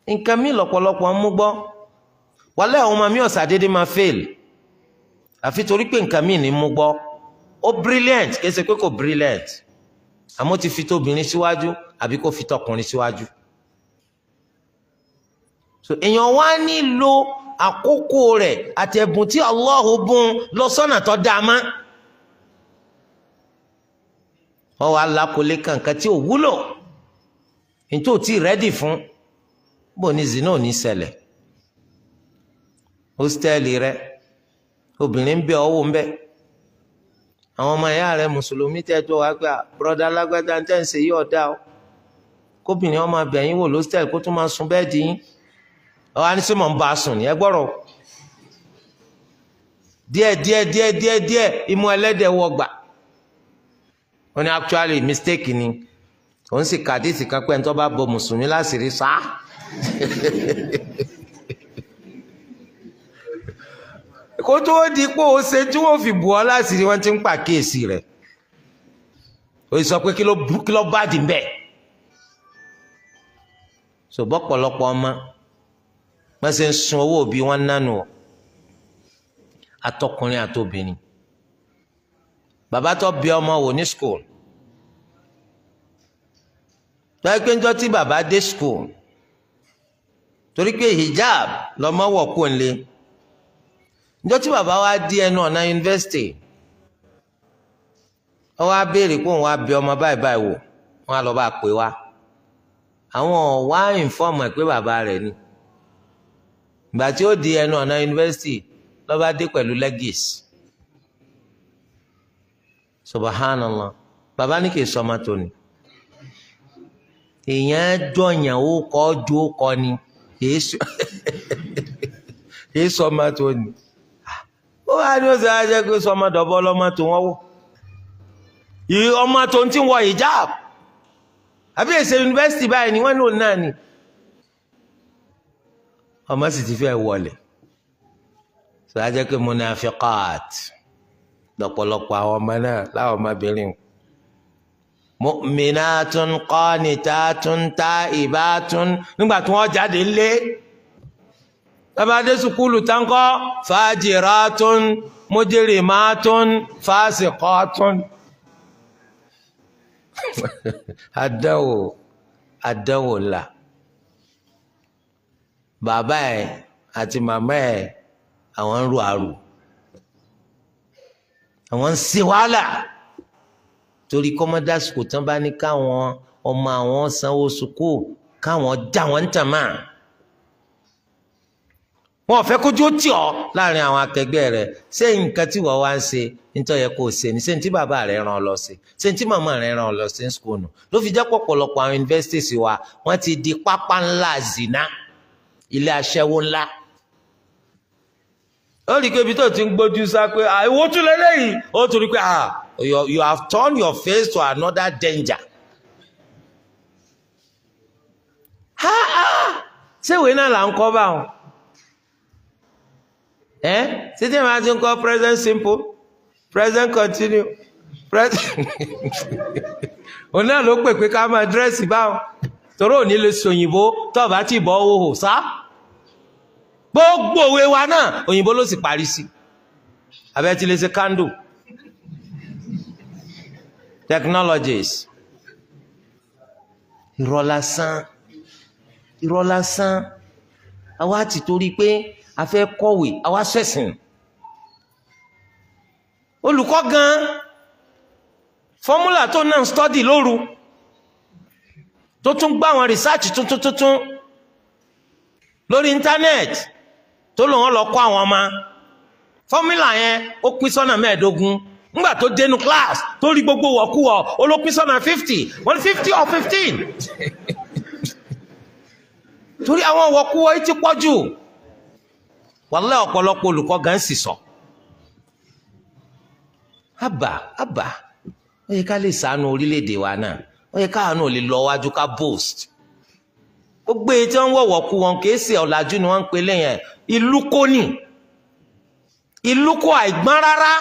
nǹkan mí lọ̀pọ̀lọpọ̀ ń mú gbọ́. Wàlẹ́ àwọn ọmọ mi ọ̀sà déédéé máa fail, àfi torí pé nǹkan mí ní mú gbọ́. Ó brilliant, kì í ṣe pé kò brilliant, àmọ́ ti fi tóbìnrin síwájú àbí kó fi tọkùnrin síwájú. So èèyàn wá nílò àkókò rẹ̀ àti ẹ̀bùn tí Allahu bùn lọ sọ́nà tó dáa mọ́. Wọ́n wá lákòólé kankan tí ò wúlò, ní tó ti rẹ́dì fún, bó ní zina ò ní ṣẹlẹ̀. Hósítẹ́ẹ̀lì rẹ, obìnrin ń bẹ ọwọ́ ń bẹ, àwọn ọmọ ìyá rẹ mùsùlùmí tẹ́ tó wá pé bùrọ̀dá lágbájá ń tẹ́ ń ṣe yí ọ̀dà o, kóbìnrin ọmọ abẹ̀yìn wò lósítẹ́ẹ̀lì kó tún máa sun bẹ́ẹ̀dì yín. Ọ̀hún á ní sọ́mọ̀ ń bá a sùn ní ẹ gbọ́rọ̀ díẹ̀ díẹ̀ díẹ̀ díẹ̀ díẹ̀, imú ẹlẹ́dẹ̀ wọ gbà. Ó ní actually mistake ni òun sì kàdísì kan pé ẹni tó bá bọ mùsùlùmí láṣìírí sá. Kó tó di pé ó ṣe tí wọ́n fi bù ọ́ láṣìírí, wọ́n ti ń pàkíyèsí rẹ̀. Ó sọ pé kí ló bá dì mbẹ́. So bọ́pọ̀lọpọ̀ ọmọ wọ́n ṣe ń sun owó òbí wọn nánu o, atọkùnrin àtobìnrin. Bàbá tó bí ọmọ wò ní school, tọ́yẹ pé njọ́ tí bàbá dé school, torí pé hijab lọ́mọ wọ̀ kó ń lé, njọ́ tí bàbá wa di ẹnu ọ̀nà yunifásitì, wọ́n wá béèrè pé òun wá bí ọmọ báyìí báyìí wò, wọ́n á lọ bá pè wá. Àwọn wá ìnfọ́ọ̀mù ẹ̀ pé bàbá rẹ̀ ni. Ìgbà tí ó di ẹnu ọ̀nà yunifásitì, ló bá dé pẹ̀lú lẹ́gìs. Subhanallah, bàbá ní kì í sọmọ tóni. Èèyàn jọyàn ó kọ́ ju ó kọ́ ni, kì í sọmọ tóni. Ó wà ní oṣù ajẹ́ pé sọmọ dọ̀bọ́ lọ́mọ tó wọ́n wò. Ọmọ tó ń tí wọ hijab. Àbí èsè yunifásitì báyìí ni wọ́n ní òun náà ni. Ọmọ sì ti fẹ́ wọlé. Sọ ajẹ́ pé munafiqat lọ́pọ̀lọpọ̀ àwọn ọmọ náà láwọn ọmọbìnrin. Mu'minatun qanitatun ta'ibatun, nígbà tí wọ́n jáde lé tabadé sukulu tankọ́, fajiratun mujrimatun fasiqatun. Àdánwò, àdánwò ńlá. Bàbá ẹ̀ àti màmá ẹ̀ àwọn ń ru àrù, àwọn ń ṣe wàhálà torí kọ́mọ́dásìkò tán bá ní káwọn ọmọ àwọn sanwó sukuu, káwọn já wọn ń tàn máa. Wọn ò fẹ́ kójú ó tì ọ́ láàrin àwọn akẹgbẹ́ rẹ̀. Ṣé nǹkan tí wọ́n wá ń ṣe nítorí yẹ kó o ṣe ni? Ṣé ní tí bàbá rẹ̀ rán ọ lọ sí? Ṣé ní tí màmá rẹ̀ rán ọ lọ sí school nù? Ló fi jẹ́ pọ̀pọ̀lọpọ̀ àwọn universities wa wọ́n ti di pápá ńlá zina, ilé aṣẹ́wó ńlá. Ó rí i pé ibi tó ti ń gbójú sá pé ìwọ tún lélẹ́yìí, ó tún rí i pé you have turned your face to another danger. Ṣé ìwé náà là ń kọ́ bá wọn? Ṣé tí màá ti ń kọ́ present simple, present continue, present òun náà ló pè pé ká máa dírẹ́sì báwọn, torí òní lè sòyìnbó tó bá ti bọ́ òhò sá. Gbogbo òwe wa náà òyìnbó ló sì parí sí. Abẹ́ ti lè ṣe candle. Technologies. Irọ́ lásán, irọ́ lásán. Àwa ti torí pé a fẹ́ kọ̀wé, àwa ṣẹ̀sìn. Olùkọ́ gan fọ́múlà tó náà ń stọ́dì lóru, tó tún gbá àwọn rìsáàcì tuntun tuntun lórí íńtánẹ́ẹ̀tì tó lòun lọ kọ́ àwọn ọmọ. Fọ́múlà yẹn ó pín sọ́nà 25. Ńgbà tó dénú class tó rí gbogbo wọ̀kúwọ̀, ó ló pín sọ́nà 50, 150 or 15. Torí àwọn wọ̀kúwọ̀ yìí ti pọ̀ jù. Wàláhì ọ̀pọ̀lọpọ̀ olùkọ́ gan sì sọ. Àbà àbà, ó yẹ ká lè ṣàánú orílẹ̀-èdè wa náà, ó yẹ káàánú lè lọ wájú ká boast. Gbogbo èyí tí wọ́n ń wọ̀wọ̀ kú wọn kì í ṣe ọ̀làjú ni wọ́n ń pelé yẹn. Ìlú kò ní, ìlú kò àìgbọ́n rárá.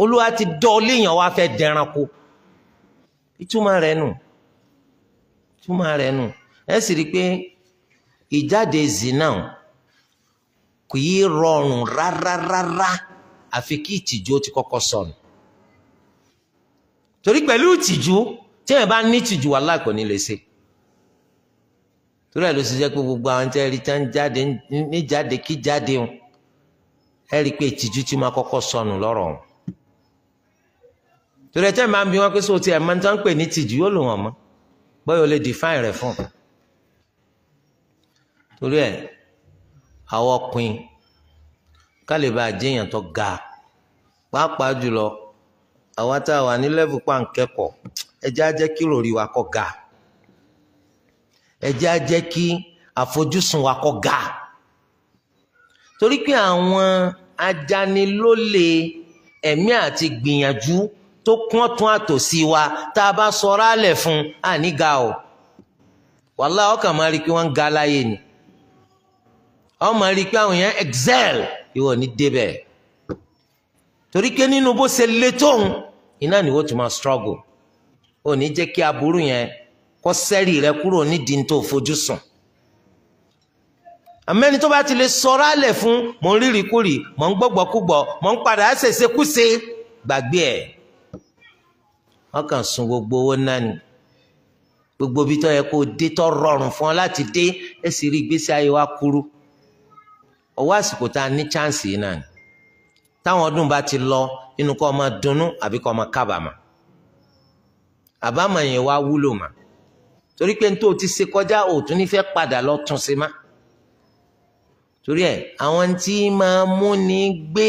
Olúwa ti dọ́ léèyàn wá fẹ́ dẹranko. Ìtumọ̀ rẹ̀ nù, ìtumọ̀ rẹ̀ nù. Ẹ sì rí i pé ìjáde zina kò yí rọrùn rárárárá àfi kí ìtìjú ó ti kọ́kọ́ sọnù. Torí pẹ̀lú ìtìjú, tí ẹ̀ bá ní ìtìjú, wàláhì kò ní lè ṣe. Torí ẹ̀ ló ṣe jẹ́ pé gbogbo àwọn tẹ́ rí tán jáde ní jáde kí jáde ń, ẹ rí i pé ìtìjú ti máa kọ́kọ́ sọnù lọ́rọ̀ wọn. Torí ẹ̀ tẹ́ máa ń bi wọn pé sóò tí ẹ̀ máa ń tán pè ní ìtìjú, yóò lò wọ́n mọ́, bóyá o lè define rẹ̀ fún un. Torí ẹ̀ àwọn ọkùnrin ká lè bá àjẹyàn tó ga, pàápàá jùlọ àwọn tá a wà ní level pàǹkẹ́kọ̀ọ́, ẹ jẹ́ á jẹ́ kí ròrí wa kó ga, ẹ jẹ́ á jẹ́ kí àfojúsùn wa kó ga. Torí pé àwọn ajanilólè ẹ̀mí àti gbìyànjú tó kún ọ̀tún àtòsí wa, tá a bá sọ̀rọ̀ alẹ̀ fún àní ga o. Wàláhì ọkàn máa rí i pé wọ́n ń ga láyé ni, wọ́n máa rí i pé àwọn èèyàn excel, ìwọ ní débẹ̀. Torí pé nínú bó ṣe le tóun iná ni wọ́n ti máa struggle. Ò ní jẹ́ kí aburú yẹn kó sẹ́rì rẹ kúrò nídìí tó fojú sùn. Àmẹ́ni tó bá ti lè sọ̀rọ̀ alẹ̀ fún mò ń rírì kúrì, mò ń gbọ́gbọ́kúgbọ̀, mò ń padà ṣèṣekúṣe, gbàgbé ẹ̀. Wọ́n kàn sun gbogbo owó náà ni. Gbogbo ibi tó yẹ kó dé tó rọrùn fún ọ láti dé, ẹ sì rí ìgbésí ayé wa kúrú. Ọwọ́ àsìkò tá a ní chance yìí náà ni. Táwọn ọdún bá ti lọ, inú kó máa dunnú àbí kó máa kábàámà. Àbámọ̀ yẹn wá wúlò mà. Torí pé nítorí o ti ṣe kọjá, o tún ní fẹ́ padà lọ tún ṣe má. Torí ẹ̀ àwọn tí máa mú ní gbé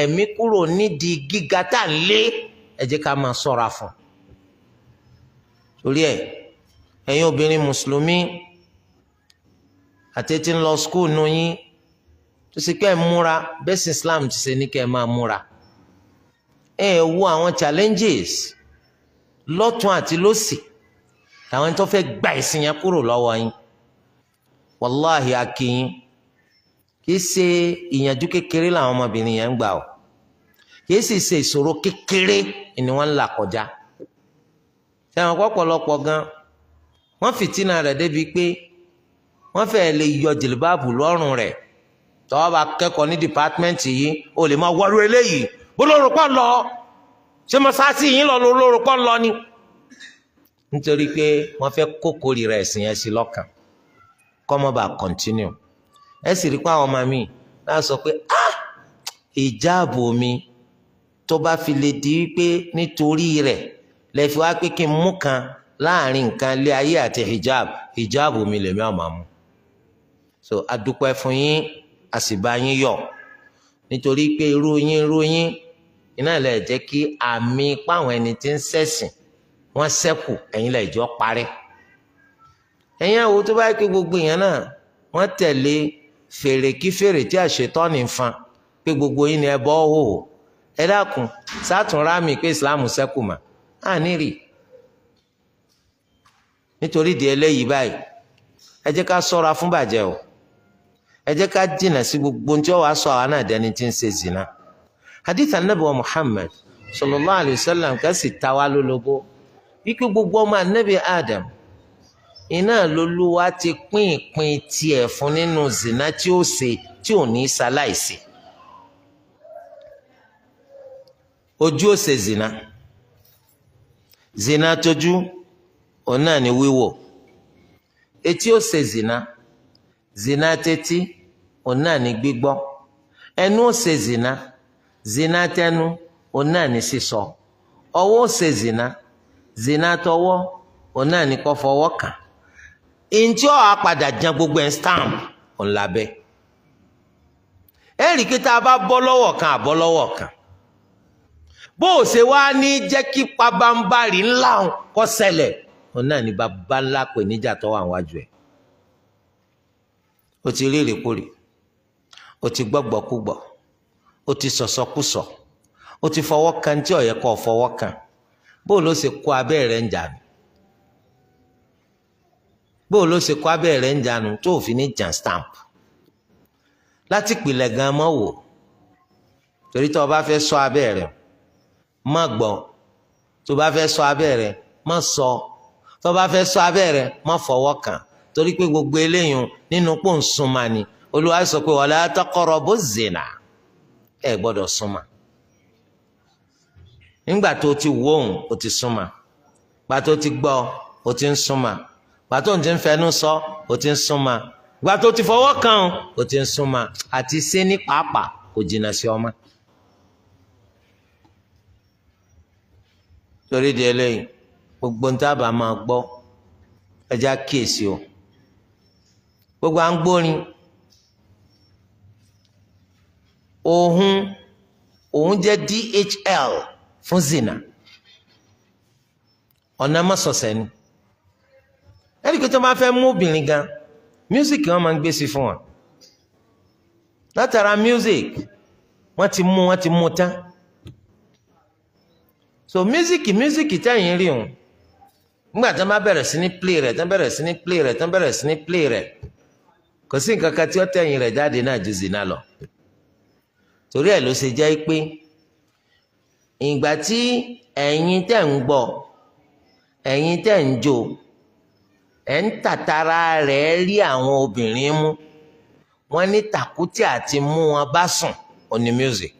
ẹ̀mí kúrò nídìí gíga tá à ń lé, ẹ jẹ́ ká máa ṣọ́ra fún. Torí ẹ̀ ẹ̀yin obìnrin mùsùlùmí àti tí ń lọ skúl nù yín, tó ṣe pé ẹ múra bẹ́ẹ̀ sì Islam ti ṣe ní kẹ́ ẹ máa múra. Ẹ wo àwọn challenges lọ́tún àti lósì táwọn tó fẹ́ gba ìsìn yẹn kúrò lọ́wọ́ yín. Wàláhì akínyín, kì í ṣe ìyànjú kékeré làwọn ọmọbìnrin yẹn ń gbà o, kì í sì ṣe ìṣòro kékeré ni wọ́n ń là kọjá. Ṣé àwọn ọ̀pọ̀lọpọ̀ gan wọ́n fìtínà rẹ̀ débi pé wọ́n fẹ́ẹ́ lè yọ jìlìbáàbù lọ́rùn rẹ̀. Tọ́wọ́ bá kẹ́kọ̀ọ́ ní dìpátímẹ́ǹtì yìí, o lè máa wọ́rú eléyìí bó lórúkọ lọ, ṣé mọ́sáàsì yìí lọ lórúkọ lọ ni. Nítorí pé wọ́n fẹ́ kókòrì rẹ̀ ẹ̀sìn yẹn sí lọ́kàn kọ́ mọ́ bá continue. Ẹ sì rí pé àwọn ọmọ mi náà sọ pé ah, ìjáàbò mi tó bá fi lè di pé nítorí rẹ̀ lè fi wá pé kí n mú kan láàrin nǹkan ilé ayé àti hijab, hijab mi lèmi ọ̀ máa mú. So adúpẹ́ fún yín, a sì bá yín yọ̀ nítorí pé irú yín iná lè jẹ́ kí àmì páwọn ẹni tí ń ṣẹ̀sìn wọ́n ṣẹ́kù, ẹ̀yin lè jọ parẹ́. Ẹ̀yin àwọn tó bá yẹ kí gbogbo èèyàn náà wọ́n tẹ̀lé fèrè kí fèrè tí àṣetọ́ni ń fan pé gbogbo yín ni ẹ bọ́ hò. Ẹ dákun, sátún rámì pé Islam ṣẹ́kù mà á nírì. Nítorí di eléyìí báyìí, ẹ jẹ́ ká ṣọ́ra fún bàjẹ́ o. Ẹ jẹ́ ká jìnnà sí gbogbo tí ó wàá sọ àwọn náà dẹni tí ń ṣe zina. Hadith anabi wa Muhammad sallallahu alayhi wa sallam ká sì ta wá lólobó wípé gbogbo ọmọ anabi Adam iná lolúwa ti pín ìpín tiẹ̀ fún nínú zina tí ó ṣe tí ò ní ṣaláìsí. Ojú ó ṣe zina, zina tójú òun náà ni wíwò. Etí ó ṣe zina, zina tẹ́tí òun náà ni gbígbọ́. Ẹnu ó ṣe zina, zina tẹnu òun náà ni sísọ. Ọwọ́ ó ṣe zina, zina tọwọ́ òun náà ni kó fọwọ́ kàn. Ntí ọ̀ apàdà jan gbogbo ẹ̀ stamp òun lábẹ́. Ẹ̀rí kí tá a bá bọ́ lọ́wọ́ kan àbọ́ lọ́wọ́ kan, bó o ṣe wá ní jẹ́ kí pabambarì ńlá kó ṣẹlẹ̀, òun náà ni bàbá ńlá pè níjà tó wà wájú ẹ̀. O ti rí ìrìkúrì, o ti gbọ́gbọ́kúgbọ̀, o ti sọ̀sọ́kúsọ, o ti fọwọ́ kan tí ó yẹ kó fọwọ́ kan. Bó o ló ṣe kó abẹ́ rẹ̀ ń jànú? Bó o ló ṣe kó abẹ́ rẹ̀ ń jànú tó o fi ní jan stamp? Láti pìlẹ̀ gan mọ́ wò, torí tó o bá fẹ́ sọ abẹ́ rẹ̀ má gbọ́, tó o bá fẹ́ sọ abẹ́ rẹ̀ má sọ, tó o bá fẹ́ sọ abẹ́ rẹ̀ má fọwọ́ kàn, torí pé gbogbo eléyìí nínú pò ń súnmọ́ ni. Olúwa sọ pé wala taqrabu zina, ẹ gbọ́dọ̀ súnmọ́. Nígbà tó ti wò ó, o ti súnmọ́. Gbà tó ti gbọ́, o ti ń súnmọ́. Gbà tó ti ń fẹnu sọ, o ti ń súnmọ́. Gbà tó ti fọwọ́ kàn, o ti ń súnmọ́. Àti ṣé ní pàápàá kò jìnnà sí ọmọ. Torí di eléyìí, gbogbo ń tábà máa gbọ́, ẹja kíyèsí o. Gbogbo à ń gbórin, òun jẹ́ DHL fún zina. Ọ̀nà mọ́sọ̀ọ̀sẹ̀ ni. Ẹ̀rí pé tó máa fẹ́ mú obìnrin gan, music wọn máa ń gbé sí fún wọn. Látara music, wọ́n ti mú tán. So music tẹ̀yìn rí òun, nígbà tí wọ́n bá bẹ̀rẹ̀ sí ní play rẹ̀, tí wọ́n bẹ̀rẹ̀ sí ní play rẹ̀, tí wọ́n bẹ̀rẹ̀ sí ní play rẹ̀, kò sí nǹkan kan tí ó tẹ̀yìn rẹ̀ jáde náà ju zina lọ. Torí ẹ̀ ló ṣe jẹ́ pé ìgbà tí ẹ̀yin tẹ̀ ń gbọ́, ẹ̀yin tẹ̀ ń jó, ẹ̀ ń tàtàrà rẹ̀ rí àwọn obìnrin mú, wọ́n ní tàkútì àti mú wọn bá sùn òní music.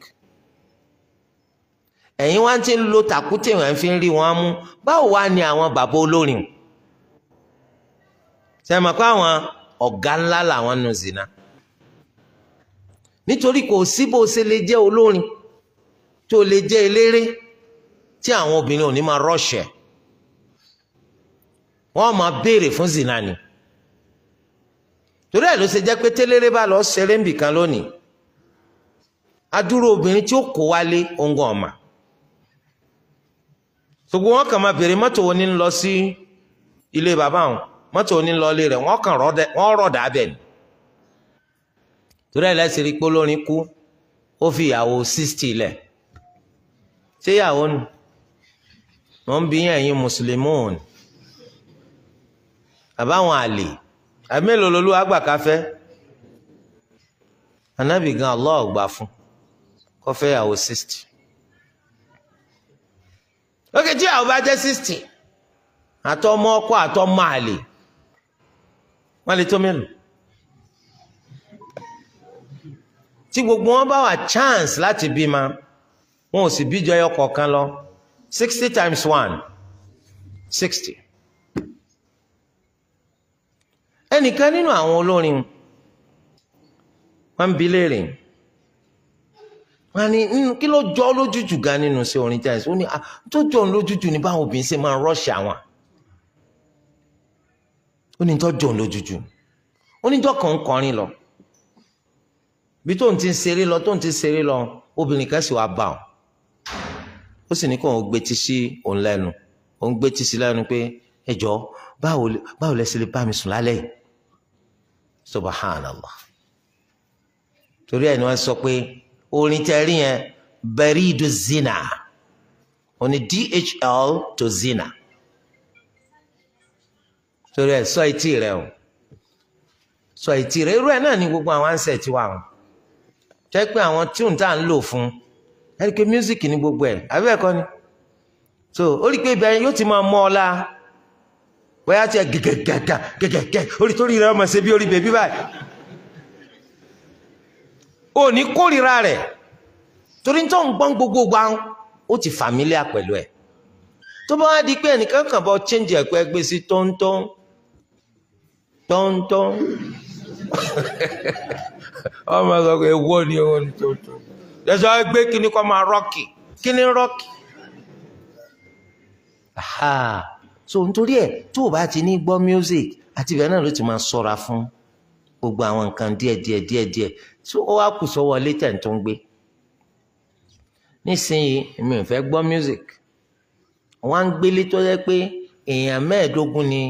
Ẹ̀yin wá ti ń lo tàkútì wọn fi ń rí wọn mú. Báwo wá ni àwọn bàbá olórin? Ṣe mọ̀ pé àwọn ọ̀gá ńlá làwọn nu zina? Nítorí kò sí bó ṣe lè jẹ́ olórin tó lè jẹ́ eléré tí àwọn obìnrin ò ní máa rọ́ṣẹ̀. Wọ́n máa béèrè fún zina ni. Torí ẹ̀ ló ṣe jẹ́ pé téléré bá lọ ṣeré ń bìkan lónìí, adúrò obìnrin tí ó kó wálé òǹgàn ọ̀mà. Gbogbo wọn kàn máa béèrè mọ́tò wo ni ń lọ sí ilé bàbá wọn, mọ́tò wo ni ń lọ ilé rẹ̀, wọ́n kàn rọ̀dà abẹ ni. Torí ẹ̀ lẹ́sìn rí pé olórin kú, ó fi ìyàwó 60 lẹ̀. Ṣé ìyàwó nù? Wọ́n ń bí ẹ̀yin mùsùlùmí òní. Àbáwọn àlè, àbí mélòó lolúwa gbà ká fẹ́? Ànábì gan Allah gbà fún kó fẹ́ ìyàwó 60. Ókè tí àwọn bá jẹ́ 60, àtọmọ ọkọ àtọmọ àlè, wọ́n lè tó mélòó? Tí gbogbo wọn bá wà chance láti bímọ, wọn ò sì bíjọ ẹyọ kọ̀ọ̀kan lọ. 60 times 1, 60. Ẹnìkan nínú àwọn olórin wọn ń bi léèrè, wọn ní kí ló jọ lójújù gan nínú sí orin tẹ́sí? Ó ní tó jọ lójújù ní báwọn obìnrin ṣe máa ń rọ́ọ̀ṣì àwọn. Ó ní tó jọ lójújù, ó ní jọ kàn ń kọrin lọ, bí tó ń ti ṣeré lọ, tó ń ti ṣeré lọ, obìnrin kan sì wá bá òun, ó sì ní kó òun gbé tí sí òun lẹ́nu, òun gbé tí sí lẹ́nu pé ẹ jọ báwo lẹ ṣe lè bá mi sùn lálẹ́ yìí? Subhanallah. Torí ẹ̀ ni wọ́n sọ pé Orin tẹ̀rí yẹn bẹ̀rìdù zina, òní DHL to zina. Torí ẹ sọ etí rẹ o, sọ etí rẹ. Irú ẹ náà ni gbogbo àwọn ansẹ̀ ti wà wọn. Jẹ́ pé àwọn tune tá à ń lò fún ẹ rí i pé music ni gbogbo ẹ̀, àbí ẹ̀kọ́ ni? So ó rí i pé ibẹ̀ yóò ti máa mọ́ ọ la. Bóyá tiẹ̀ gẹ̀gẹ̀gẹ̀gẹ̀ gẹ̀gẹ̀gẹ̀ orí torí rẹ ọmọ ṣe bí orí bèbí báyìí. O ní kórìíra rẹ̀ torí tó ń gbọ́n gbogbo gbà ó ti fàmílíà pẹ̀lú ẹ̀. Tó bá wá di pé ẹnìkan kàn bọ́ change ẹ̀kọ́ ẹgbẹ́ sí tóńtón tóńtón ọmọ sọ pé ewo ni ewo ni tóńtón ẹ̀sọ́ ẹgbẹ́ kíní kọ́ máa rọ́ọ̀kì kíní rọ́ọ̀kì. So nítorí ẹ̀ tó o bá ti ní gbọ́ music àti ìbẹ̀ náà ló ti máa ṣọ́ra fún gbogbo àwọn nǹkan díẹ̀ díẹ̀ díẹ̀ díẹ̀. So ó wá kù sọ́wọ́ létẹ̀ tó ń gbé. Nísìnyí èmi ò fẹ́ gbọ́ music. Wọ́n á ń gbélé tó yẹ pé èèyàn 25 ni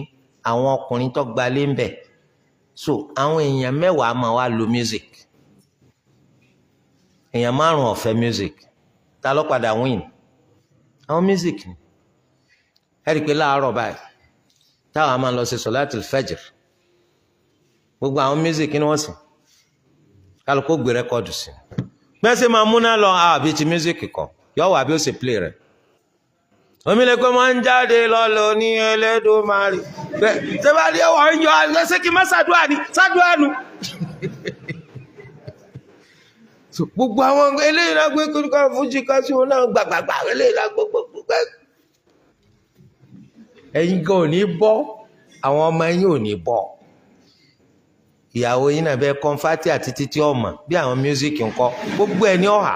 àwọn ọkùnrin tó gbalé ń bẹ̀. So àwọn èèyàn 10 máa wá lo music. Èèyàn 5 ò fẹ́ music. Ta ló padà win? Àwọn music ni. Ẹ rí i pé láàárọ̀ báyìí táwọn máa lọ ṣe sọ̀láàtì fẹ́jìr, gbogbo àwọn music ni wọ́n sìn, kálukú gbé rẹ́kọ̀dù sí bẹ́ẹ̀ sì máa múná lọ àbí ti music kọ yọ wà bí ó sì play rẹ̀. Omi lè pé wọ́n ń jáde lọ́lọ́ ní Ẹlẹ́dùmarè bẹ́ẹ̀ ṣé bá rí ọwọ́ ń yọ ṣé kí n má ṣàdúrà ní ṣàdúrà nù. Gbogbo àwọn eléyìí náà gbé kúrúkọ fújì ká sí wọn náà gbàgbàgbà eléyìí náà gbogbo. Ẹ̀yin gan ò ní bọ́, àwọn ọmọ yín ò ní bọ́. Ìyàwó yín náà bẹ kọ́nfàtì àti títí ọmọ bí àwọn mísíkì ń kọ́ gbogbo ẹ̀ ní ọ̀hà.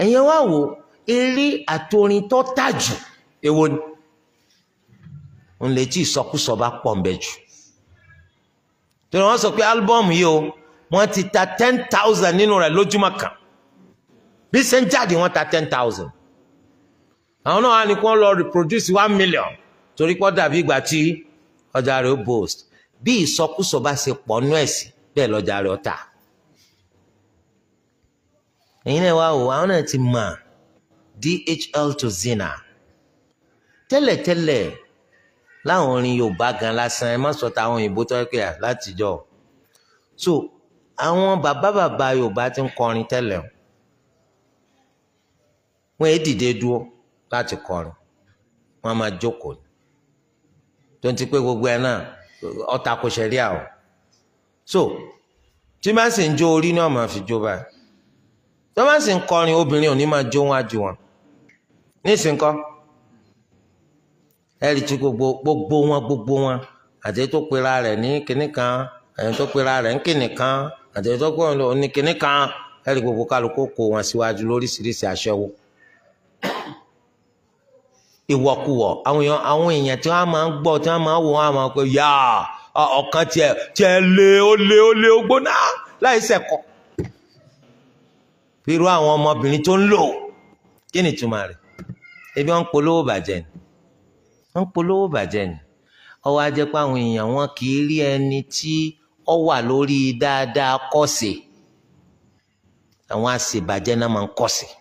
Ẹ̀yin wá wò eré àtorin tó tà jù èwo ni? Ń lè tí ìsọkúsọ bá pọ̀ ń bẹ jù. Torí wọ́n sọ pé álúbọ̀mù yìí o, wọ́n ti ta 10,000 nínú rẹ̀ lójúmọ́ kan. Bí ṣe ń jáde wọ́n ta 10,000. Àwọn náà wá ní kí wọ́n lọ reproduce 1 million torí pé ó dàbí ìgbà tí ọjà rẹ̀ ó boast. Bí ìsọkúsọ bá ṣe pọ̀ nú ẹ̀sìn bẹ́ẹ̀ lọ́jà rẹ̀ ó tà. Ẹ̀yin náà wá wò àwọn náà ti mọ̀ DHL to zina. Tẹ́lẹ̀tẹ́lẹ̀ láwọn orin Yorùbá gan lásán ẹ má sọ táwọn òyìnbó tó pé látijọ́. So àwọn bàbá bàbá Yorùbá ti ń kọrin tẹ́lẹ̀ o. Wọ́n yé dìde dúró láti kọrin, wọ́n máa jókòó tó ń ti pé gbogbo ẹ náà ọ̀tà kò ṣẹ̀ríà o. So tí bá sì ń jó orí ni wọ́n máa fi jó báyìí. Tó bá sì ń kọrin obìnrin ò ní máa jó wájú wọn. Nísìnyí ẹ rí tí gbogbo wọn àti tó pera rẹ̀ ní kinní kan, àti tó pera rẹ̀ ní kinní kan, àti tó pera rẹ̀ ní kinní kan, ẹ rí gbogbo kálukú kó wọn síwájú lóríṣiríṣi aṣẹ́wó. Ìwọ̀kuwọ̀ àwọn èèyàn tí wọ́n máa ń gbọ́ tí wọ́n máa ń wò wọ́n máa ń pè yá ọ̀kan tiẹ̀ lé ó lé ó lé ó gbóná láì sẹ̀kọ̀. Irú àwọn ọmọbìnrin tó ń lò kí ni ìtumọ̀ rẹ̀? Ebi wọ́n ń polówó bàjẹ́ ni. Wọ́n ń polówó bàjẹ́ ni. Ó wá jẹ́ pé àwọn èèyàn wọn kì í rí ẹni tí ó wà lórí dáadáa kọ́sẹ̀. Àwọn àṣebàjẹ́ náà máa ń kọ́sẹ̀.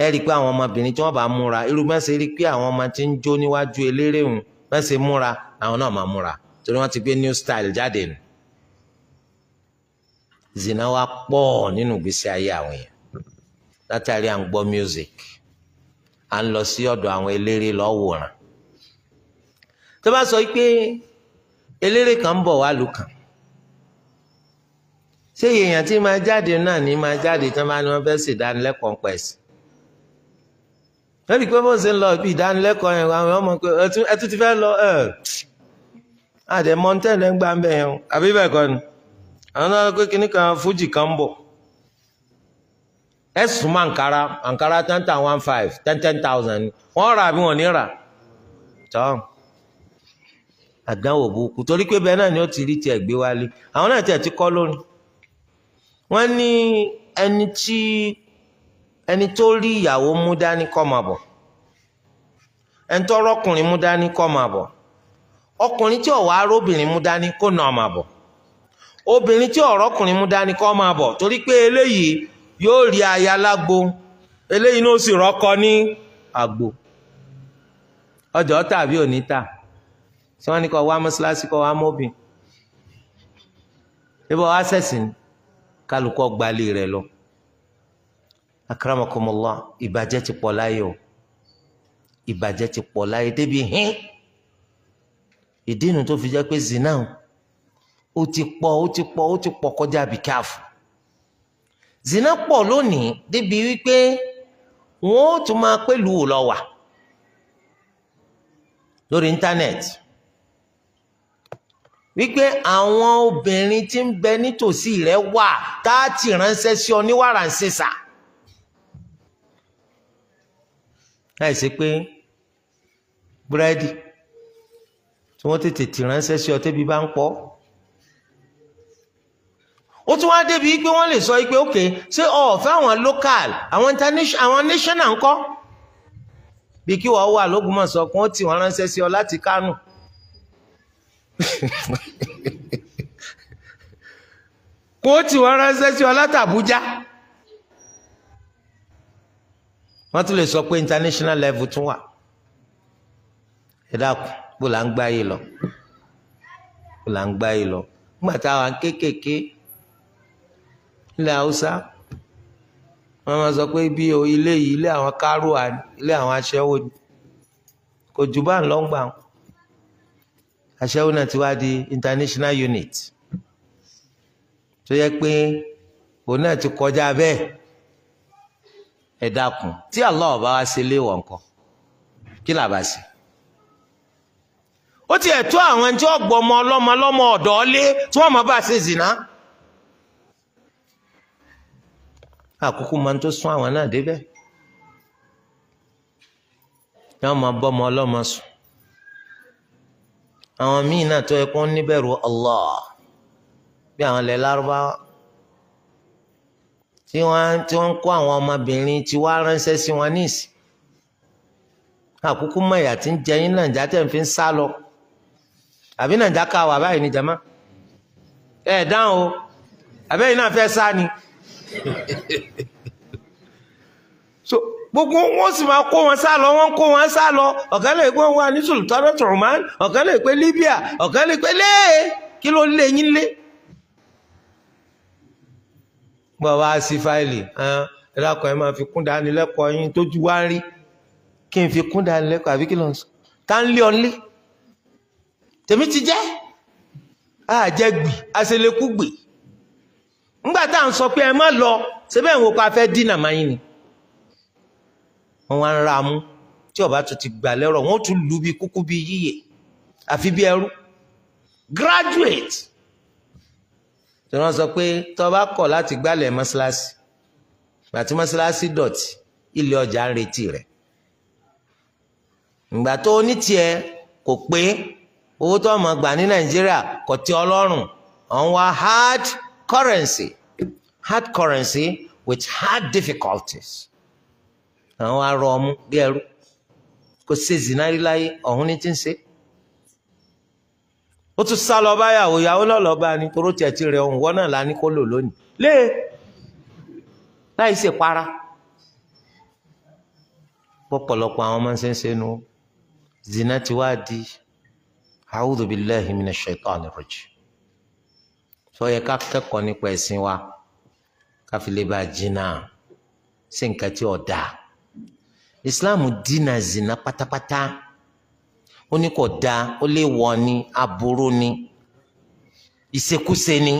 Ẹ rí i pé àwọn ọmọbìnrin tí wọ́n bá múra irú bá ṣe rí i pé àwọn ọmọ tí ń jó níwájú eléré hùn bá ṣe múra àwọn náà máa múra torí wọ́n ti gbé new style jáde nù. Zina wa pọ̀ nínú ìgbésí ayé àwọn èèyàn látàrí à ń gbọ́ music, à ń lọ sí ọ̀dọ̀ àwọn eléré lọ́ọ́ wòran. Tó bá sọ pé eléré kan ń bọ̀ wá lù kàn, ṣé èèyàn tí máa jáde náà ní máa jáde tí wọ́n bá ní wọ́n fẹ́ ṣèdánilẹ́kọ̀ọ́ ń pẹ̀ sí? Lórí pé bó ṣe ń lọ ibi ìdánilẹ́kọ̀ọ́ yẹn àwọn ọmọ pé ẹ tún ti fẹ́ lọ ẹ̀ àdèmọ́ntẹ́lẹ̀ ń gbà ń bẹ̀ yẹn o, àbí bẹ́ẹ̀ kọ́ ni? Àwọn náà pé kíní kan fújì kan ń bọ̀. Ẹ sùn mọ́ àǹkárá àǹkárá 10,000 15,000 10,000 ni wọ́n rà àbí wọ́n ní rà tọ́ àdánwò burúkú torí pé bẹ́ẹ̀ náà ni ó ti rí tiẹ̀ gbé wálé. Àwọn náà tiẹ̀ ti kọ́ lónìí. Wọ́n ní ẹni tó rí ìyàwó mú dání kó máa bọ̀, ẹni tó rọ́kùnrin mú dání kó máa bọ̀, ọkùnrin tí ó wá róbìnrin mú dání kó nà máa bọ̀. Obìnrin tí ọ̀rọ̀kùnrin mú dání kó máa bọ̀, torí pé eléyìí yóò rí aya lágbo, eléyìí náà sì rọ́kọ ní àgbo. Ọjọ́ tàbí òní tà, tí wọ́n ní kó wá mọ́ṣáláṣí kó wá mọ́bìn, ibà wá sẹ̀sìn kálukọ́ gbalẹ̀ rẹ̀ lọ. Akramakumullah, ìbàjẹ́ ti pọ̀ láyé o, ìbàjẹ́ ti pọ̀ láyé débi hín. Ìdí inú tó fi jẹ́ pé zina ó ti pọ̀, ó ti pọ̀, ó ti pọ̀ kọjá àbíkáfù. Zina pọ̀ lónìí débi wípé wọ́n ó tún máa pẹ̀lú lọ wà lórí íńtánẹ́ẹ̀tì, wípé àwọn obìnrin tí ń bẹ nítòsí rẹ̀ wà tá a ti ránṣẹ́ sí ọ ní wàràǹṣeṣà. Láìsí pé búrẹ́dì tí wọ́n tètè ti ránṣẹ́ sí ọ tẹ́bi bá ń pọ̀. Ó tún wá débi pé wọ́n lè sọ pé ok, ṣé o fẹ́ àwọn local, àwọn international, àwọn national ńkọ́? Bí kí wọ́n wà l'Ógbómọ̀ṣọ́ kí wọ́n tì wọ́n ránṣẹ́ sí ọ láti Kánò. Kí wọ́n tì wọ́n ránṣẹ́ sí ọ láti Àbújá. Wọ́n tún lè sọ pé international level tún wà. Ẹ dákun, bó là ń gbá yìí lọ, bó là ń gbá yìí lọ. Nígbà táwa kéékèèké ilẹ̀ Haúsá, wọ́n máa sọ pé bí o ilé yìí ilé àwọn kárùwà ni, ilé àwọn aṣẹ́wó ni. Kò jù bá ń lọ gbà wọn. Aṣẹ́wó náà ti wá di international unit, tó yẹ pé òun náà ti kọjá bẹ́ẹ̀. Ẹ dákun, tí Allah bá wá ṣe léèwọ̀ nǹkan, kí là bá ṣe? Ó ti ẹ̀ tó àwọn tí wọ́n gbọ́ ọmọ ọlọ́mọ lọ́mọ ọ̀dọ́ lé tí wọ́n máa bá ṣe zìnà. Àkókò máa ń tó sún àwọn náà débẹ̀, yóò máa bọ́ ọmọ ọlọ́mọ sùn. Àwọn míì náà tó yẹ kó níbẹ̀rù Allah, bí àwọn ilẹ̀ Lárúbáwá tí wọ́n ń kó àwọn ọmọbìnrin tí wọ́n ránṣẹ́ sí wọn níìsín. Àkókò mọ̀ ìyà tí ń jẹ yín Nàìjà tẹ̀ ń fi ń sá lọ. Àbí Nàìjà ká wà báyìí ní jama? Ẹ dáhùn o, àbẹ́yìn náà fẹ́ sá ni. So gbogbo wọn sì máa kó wọn sá lọ, wọn kó wọn sá lọ. Ọ̀kan lè pé wọn wà ní Sultanate Oman, ọ̀kan lè pé Libya, ọ̀kan lè pé lé, kí ló lé yín lé? Bọ́ wá sí fáìlì, ẹ dákun, ẹ máa fi kún dánilẹ́kọ̀ọ́ yín tójú wá ń rí. Kí n fi kún dánilẹ́kọ̀ọ́ àbí kí ló ń sọ? Tá ń lé ọ lé? Tèmi ti jẹ́ àjẹgbì, àṣẹlẹ̀kú gbì. Ńgbà tá à ń sọ pé ẹ má lọ, ṣé bẹ́ẹ̀ ń wo pa fẹ́ dínà máa yín ni. Wọ́n wá ń ra mú, tí ọba tún ti gbà lẹ́rọ̀, wọ́n tún lù bí kúkú bí yíyẹ, àfi bí ẹrú. Graduate tí wọ́n sọ pé tó bá kọ̀ láti gbálẹ̀ mọ́ṣáláṣí, gbàtí mọ́ṣáláṣí dọ̀tí, ilé ọjà ń retí rẹ̀. Ìgbà tó ní tiẹ̀ kò pé, owó tó ọmọ gbà ní Nàìjíríà kò tẹ́ Ọlọ́run, ọ̀n wá hard currency, hard currency with hard difficulties. Àwọn arọ ọmú bí ẹrú, kò ṣe zinari láyé, ọ̀hún ní ti ń ṣe. Ó tún sá lọ báyàwó, ìyàwó náà lọ bá ní toró tiẹ̀ ti rẹ̀ ọ̀hún, wọ́n náà la ní kó lò lónìí lé láì ṣe para. Pọ̀pọ̀lọpọ̀ àwọn ọmọ ṣe ń ṣe nu zina ti wá di a'udhu billahi minash shaitani rajim. Sọ yẹ ká kẹ́kọ̀ọ́ nípa ẹ̀sìn wa, ká fi lè bá a jìnnà sí nǹkan tí ò dáa. Islam dínà zina pátápátá. Ó ní kò dáa, ó lè wọ̀ ni, aburú ni, ìṣekúṣe ni.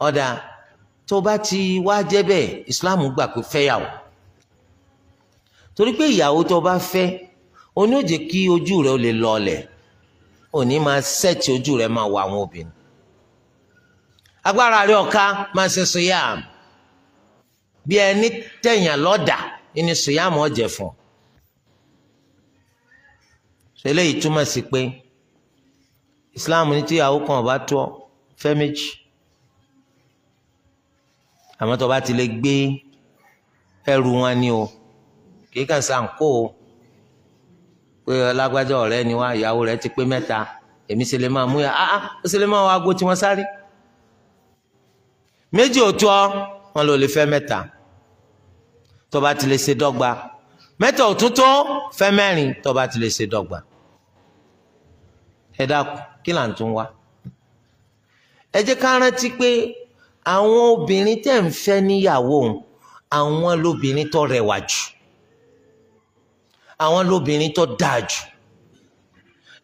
Ọ̀dà tó bá ti wá jẹ́ bẹ́ẹ̀, Islam gbà pé fẹ́yàwó. Torí pé ìyàwó tó bá fẹ́, ó ní ó jẹ́ kí ojú rẹ̀ ó lè lọlẹ̀, ó ní máa sẹ́ẹ̀tì ojú rẹ̀ máa wọ àwọn obìnrin. Agbára rẹ̀ ọ̀ka máa ṣe sùyàm, bí ẹni tẹ̀yàn lọ́dà ní sùyàm ọ̀jẹ̀ fún. Eléyìí túmọ̀ sí pé Islam ní tíyàwó kan ọba tó fẹ́ méjì, àmọ́ tó bá ti lè gbé ẹrù wọn ni o, kì í kàn sàn kó o pé ọlágbájá ọ̀rẹ́ ni wá, ìyàwó rẹ̀ ti pé mẹ́ta. Èmi ṣe lè máa mú ya, ó ṣe lè máa wọ aago tí wọ́n sáré. Méjì ò tó ọ, wọn lò lè fẹ́ mẹ́ta tó bá ti lè ṣe dọ́gba. Mẹ́ta ò tún tó, fẹ́ mẹ́rin tó bá ti lè ṣe dọ́gba. Ẹ dákun, kí là ń tún wá? Ẹ jẹ́ ká rántí pé àwọn obìnrin tẹ́ ń fẹ́ níyàwó òun, àwọn lóbìnrin tó rẹwà jù, àwọn lóbìnrin tó dáa jù.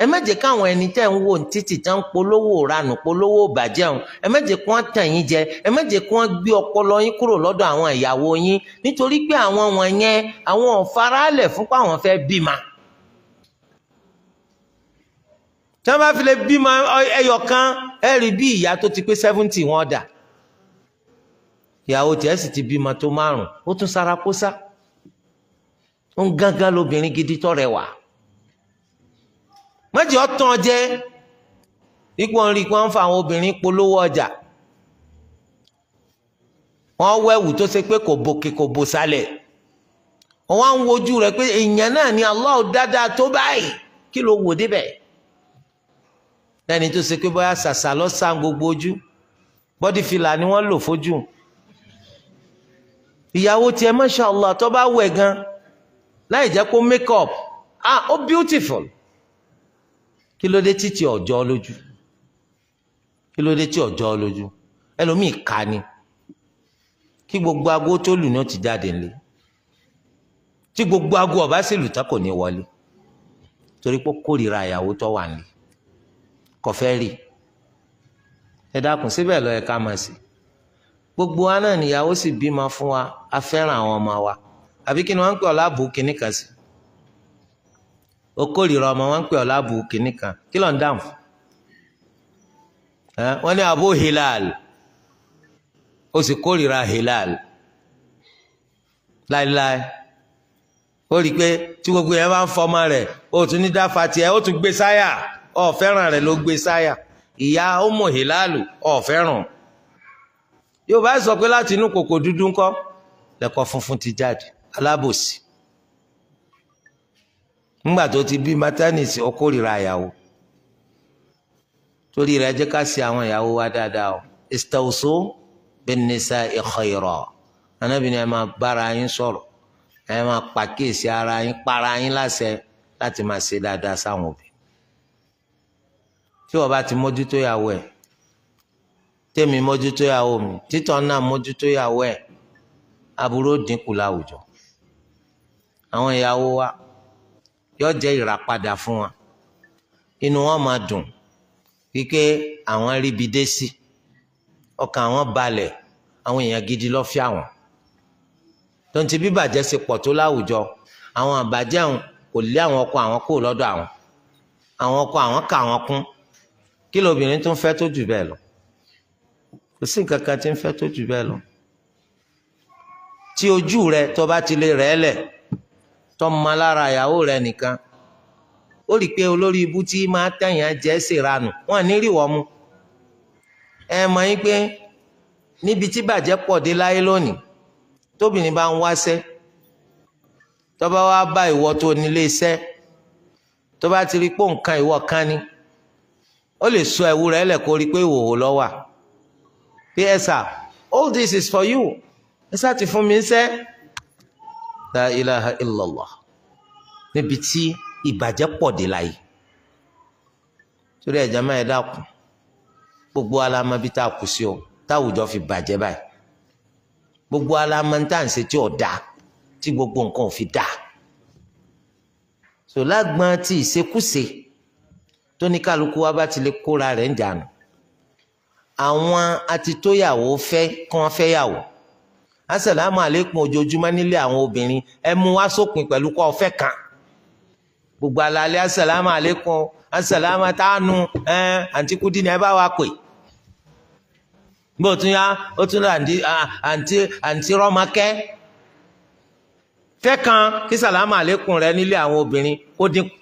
Ẹ má jẹ́ káwọn ẹni tẹ́ ń wò títì tán polówó ranù, polówó bàjẹ́ òun, ẹ má jẹ́ kí wọ́n tàn yín jẹ, ẹ má jẹ́ kí wọ́n gbé ọpọlọ yín kúrò lọ́dọ̀ àwọn ìyàwó yín, nítorí pé àwọn wọ̀nyẹn àwọn ò faralẹ̀ fún pé àwọn fẹ́ bímọ. Tí wọ́n bá fi lè bímọ ẹyọ kan, ẹ rí bí ìyá tó ti pé 70 wọn dà. Ìyàwó tiẹ̀ sì ti bímọ tó 5, ó tún sara kósá. Ó ń gángan lóbìnrin gidi tó rẹwà. Mọ́jì ọ̀tàn jẹ́ ipò ń rí i pé wọ́n ń fa àwọn obìnrin polówó ọjà. Wọ́n wẹ̀wù tó ṣe pé kò bòkè kò bò sálẹ̀. Wọ́n wá ń wojú rẹ̀ pé èèyàn náà ni Allah dáadáa tó báyìí, kí ló wò débẹ̀? Lẹ́ni tó ṣe pé bóyá ṣàṣà lọ́sàn gbogbo ojú, bọ́dí fìlà ni wọ́n lò fojú. Ìyàwó tiẹ̀ masha Allah tó bá wẹ̀ gan láì jẹ́ kó make up, ó beautiful. Kí ló dé títí ọjọ́ lójú? Kí ló dé tí ọjọ́ lójú? Ẹlòmíì ká ni, kí gbogbo aago tó lù ní ó ti jáde nílé. Tí gbogbo aago ọba sì lù tán kò ní wọlé, torí pé kórìíra ìyàwó tó wà nílé, kò fẹ́ rí. Ẹ dákun, síbẹ̀ ló yẹ ká máa ṣe. Gbogbo wa náà níyàwó sì bímọ fún wa, a fẹ́ràn àwọn ọmọ wa. Àbí kí ni wọ́n ń pè ọ́ láàbù kínní kan sí? O kórìíra ọmọ, wọ́n ń pè ọ́ láàbù kínní kan, kí ló ń dáhùn fún? Wọ́n ní Abu Hilal, ó sì kórìíra Hilal láéláé. Ó rí i pé tí gbogbo yẹn bá ń fọmọ rẹ̀, ó tún ní dáfa tiẹ̀, ó tún gbé sáyà, ó fẹ́ràn rẹ̀ ló gbé sáyà. Ìyá Umu Hilalu ó fẹ́ràn. Yóò bá sọ pé láti inú kòkò dúdú ńkọ́ lẹ́kọ̀ọ́ funfun ti jáde, alábòsí. Ńgbà tó ti bí maternity, ó kórìíra ìyàwó. Torí rẹ̀ jẹ́ ká ṣe àwọn ìyàwó wa dáadáa o. Istawsu bin nisa'i khayra. Ànábì ní ẹ máa bára yín sọ̀rọ̀, ẹ máa pàkíyèsí ara yín, para yín láṣẹ láti máa ṣe dáadáa sáwọn òbí. Tí wọ́n bá ti mójútó ìyàwó ẹ̀, tèmi mójútó ìyàwó mi, títọ́ náà mójútó ìyàwó ẹ̀, aburú dínkù láwùjọ. Àwọn ìyàwó wa yóò jẹ́ ìràpadà fún wa, inú wọn máa dùn kíkẹ́ àwọn ríbi dé sí, ọkàn àwọn balẹ̀, àwọn èèyàn gidi ló fẹ́ àwọn. Tonti bí bàjẹ́ ṣe pọ̀ tó láwùjọ, àwọn àbàjẹ́ àwọn kò lé àwọn ọkọ àwọn kúrò lọ́dọ̀ àwọn, àwọn ọkọ àwọn kà wọ́n kún. Kí lóbìnrin tó ń fẹ́ tó jù bẹ́ẹ̀ lọ? Kò sí nǹkan kan tí ń fẹ́ tó jù bẹ́ẹ̀ lọ. Tí ojú rẹ tó bá ti lè rẹ̀ lẹ̀, tó mọ lára ìyàwó rẹ nìkan, ó rí i pé olórí ibú tí máa tẹ̀yàn jẹ́ ṣèranù, wọ́n ní rí wọ́n mu. Ẹ mọ̀ yín pé níbi tí bàjẹ́ pọ̀ dé láyé lónìí, tóbìnrin bá ń wáṣẹ́, tó bá wá bá ìwọ tó nílé iṣẹ́, tó bá ti rí pé nǹkan ìwọ kan ni, ó lè sọ ẹ̀wù rẹ̀ lẹ̀ kó rí pé ìhòòhò ló wà. Pé ẹ sà, all this is for you. Ẹ sá ti fún mi ń sẹ́. La ilaha illallah. Níbi tí ìbàjẹ́ pọ̀ dé láyé. Torí ẹ̀jẹ̀ máa ẹ dákun, gbogbo alamọ bí tá a kù sí o, táwùjọ fi bàjẹ́ báyìí. Gbogbo alamọ tá à ń ṣe tí ò dáa, tí gbogbo nǹkan ò fi dáa. So lágbọ́n tí ìṣekúṣe tó ní kálukú wa bá ti lè kóra rẹ̀ ń jànú. Àwọn atitóyàwó fẹ́ kí wọ́n fẹ́ yàwó. Asàlámù àlékún ojoojúmọ́ nílé àwọn obìnrin, ẹ mú wá sópin pẹ̀lú kọ́ ọ̀fẹ́ kan. Gbogbo alalẹ́ asàlámù àlékún, asàlámù tánu, àǹtí Kúdí ni ẹ bá wa pè. Bó tún yá, ó tún lọ àǹtí Rọ́mọkẹ́. Fẹ́ kan kí sàlámù àlékún rẹ nílé àwọn obìnrin kó dínkù.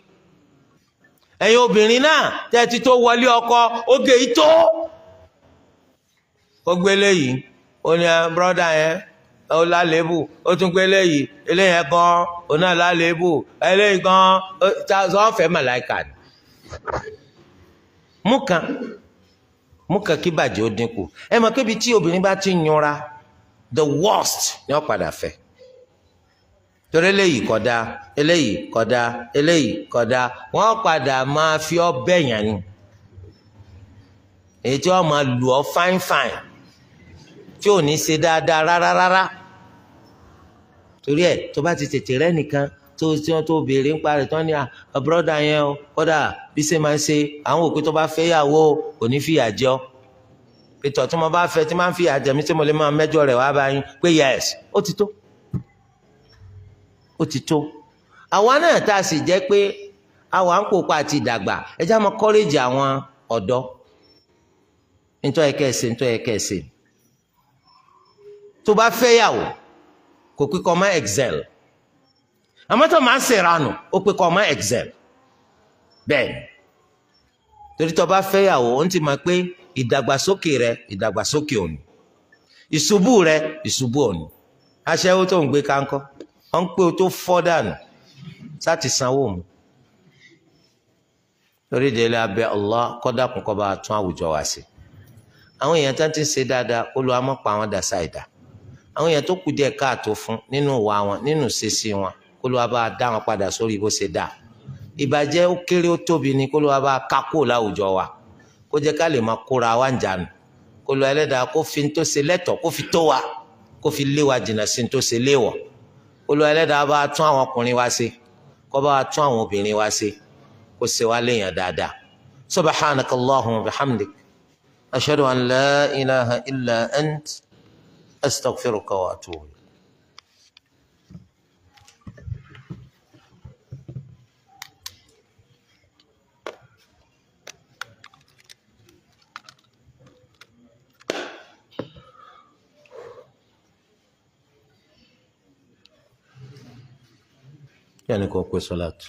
Ẹ̀yin obìnrin náà tẹ́ ti tó wọlé ọkọ, oge yìí tó. Ó gbé léyìí, ó ní brọ́dà yẹn, ó lálébù, ó tún gbé léyìí, eléyẹn gan, ó náà lálébù, eléyìí gan, ó fẹ́ màláìkà ni. Mú kan mú kan kí bàjẹ́ ó dínkù. Ẹ mọ̀ kébi tí obìnrin bá ti yanra, the worst ni wọ́n padà fẹ́. Torí eléyìí kódà, eléyìí kódà, eléyìí kódà, wọ́n padà máa fi ọ́ bẹ̀yàn ni. Èyí tí wọ́n máa lù ọ́ fáin fáin tí ò ní ṣe dáadáa rárá rárá. Torí ẹ̀ tó bá ti tètè rẹ́ nìkan tó tí wọ́n tó béèrè ń parẹ́ tán ní à bọ́dà yẹn o, kódà bí ṣe máa ń ṣe àwọn òpin tó bá fẹ́ yàwó kò ní fìyà jẹ ọ́. Pétọ́ tí mo bá fẹ́ tí máa ń fìyà jẹ mí tí mo lè máa mẹ́jọ rẹ̀ wá bá yín pé yes, ó ti tó. Ó ti tó. Àwa náà tá a sì jẹ́ pé àwa ń kópa àti ìdàgbà, ẹ já máa kọ́rẹ́jì àwọn ọ̀dọ́. Ntọ́ yẹ kẹ́ ẹ ṣe, ntọ́ yẹ kẹ́ ẹ ṣe. Tó bá fẹ́ yàwó kò pé kọ́ máa excel, àmọ́ tó máa ń ṣèranù ó pé kọ́ máa excel. Bẹ́ẹ̀ torí tó bá fẹ́ yàwó ó ń ti máa pé ìdàgbàsókè rẹ ìdàgbàsókè òní, ìṣubú rẹ ìṣubú òní. Aṣẹ́wó tó ń gbé kánkọ́ ó ń pé o tó fọ́ dànù sáti sanwó mu. Torí délé abẹ́ Allah kọ́dàkùn kọ́ bá tún àwùjọ wa sí. Àwọn èèyàn tó ti ń ṣe dáadáa Olúwa má pa àwọn dàsá ìdá. Àwọn èèyàn tó kù díẹ̀ káàtó fún nínú ìwà wọn, nínú ìṣesí wọn, k'Olúwa bá dá wọn padà sórí bó ṣe dá. Ìbàjẹ́ ó kéré ó tóbi ni k'Olúwa bá kákó láwùjọ wa, kó jẹ́ ká lè máa kóra wa ń jànú. K'Olúwa Ẹlẹ́dàá kó fi tó ṣe lẹ́tọ̀ọ́ kó fi tó wa, kó fi lé wa jìnnà sí tó ṣe léèwọ̀. Olúwa Ẹlẹ́dàá bá tún àwọn ọkùnrin wa ṣe, kó bá tún àwọn obìnrin wa ṣe, kó ṣe wá léèyàn dáadáa. Subhanaka Allahumma wa bihamdik, ashhadu an la ilaha illa ant, astaghfiruka wa atubu ilayk. Yani kò pé sọláàtù.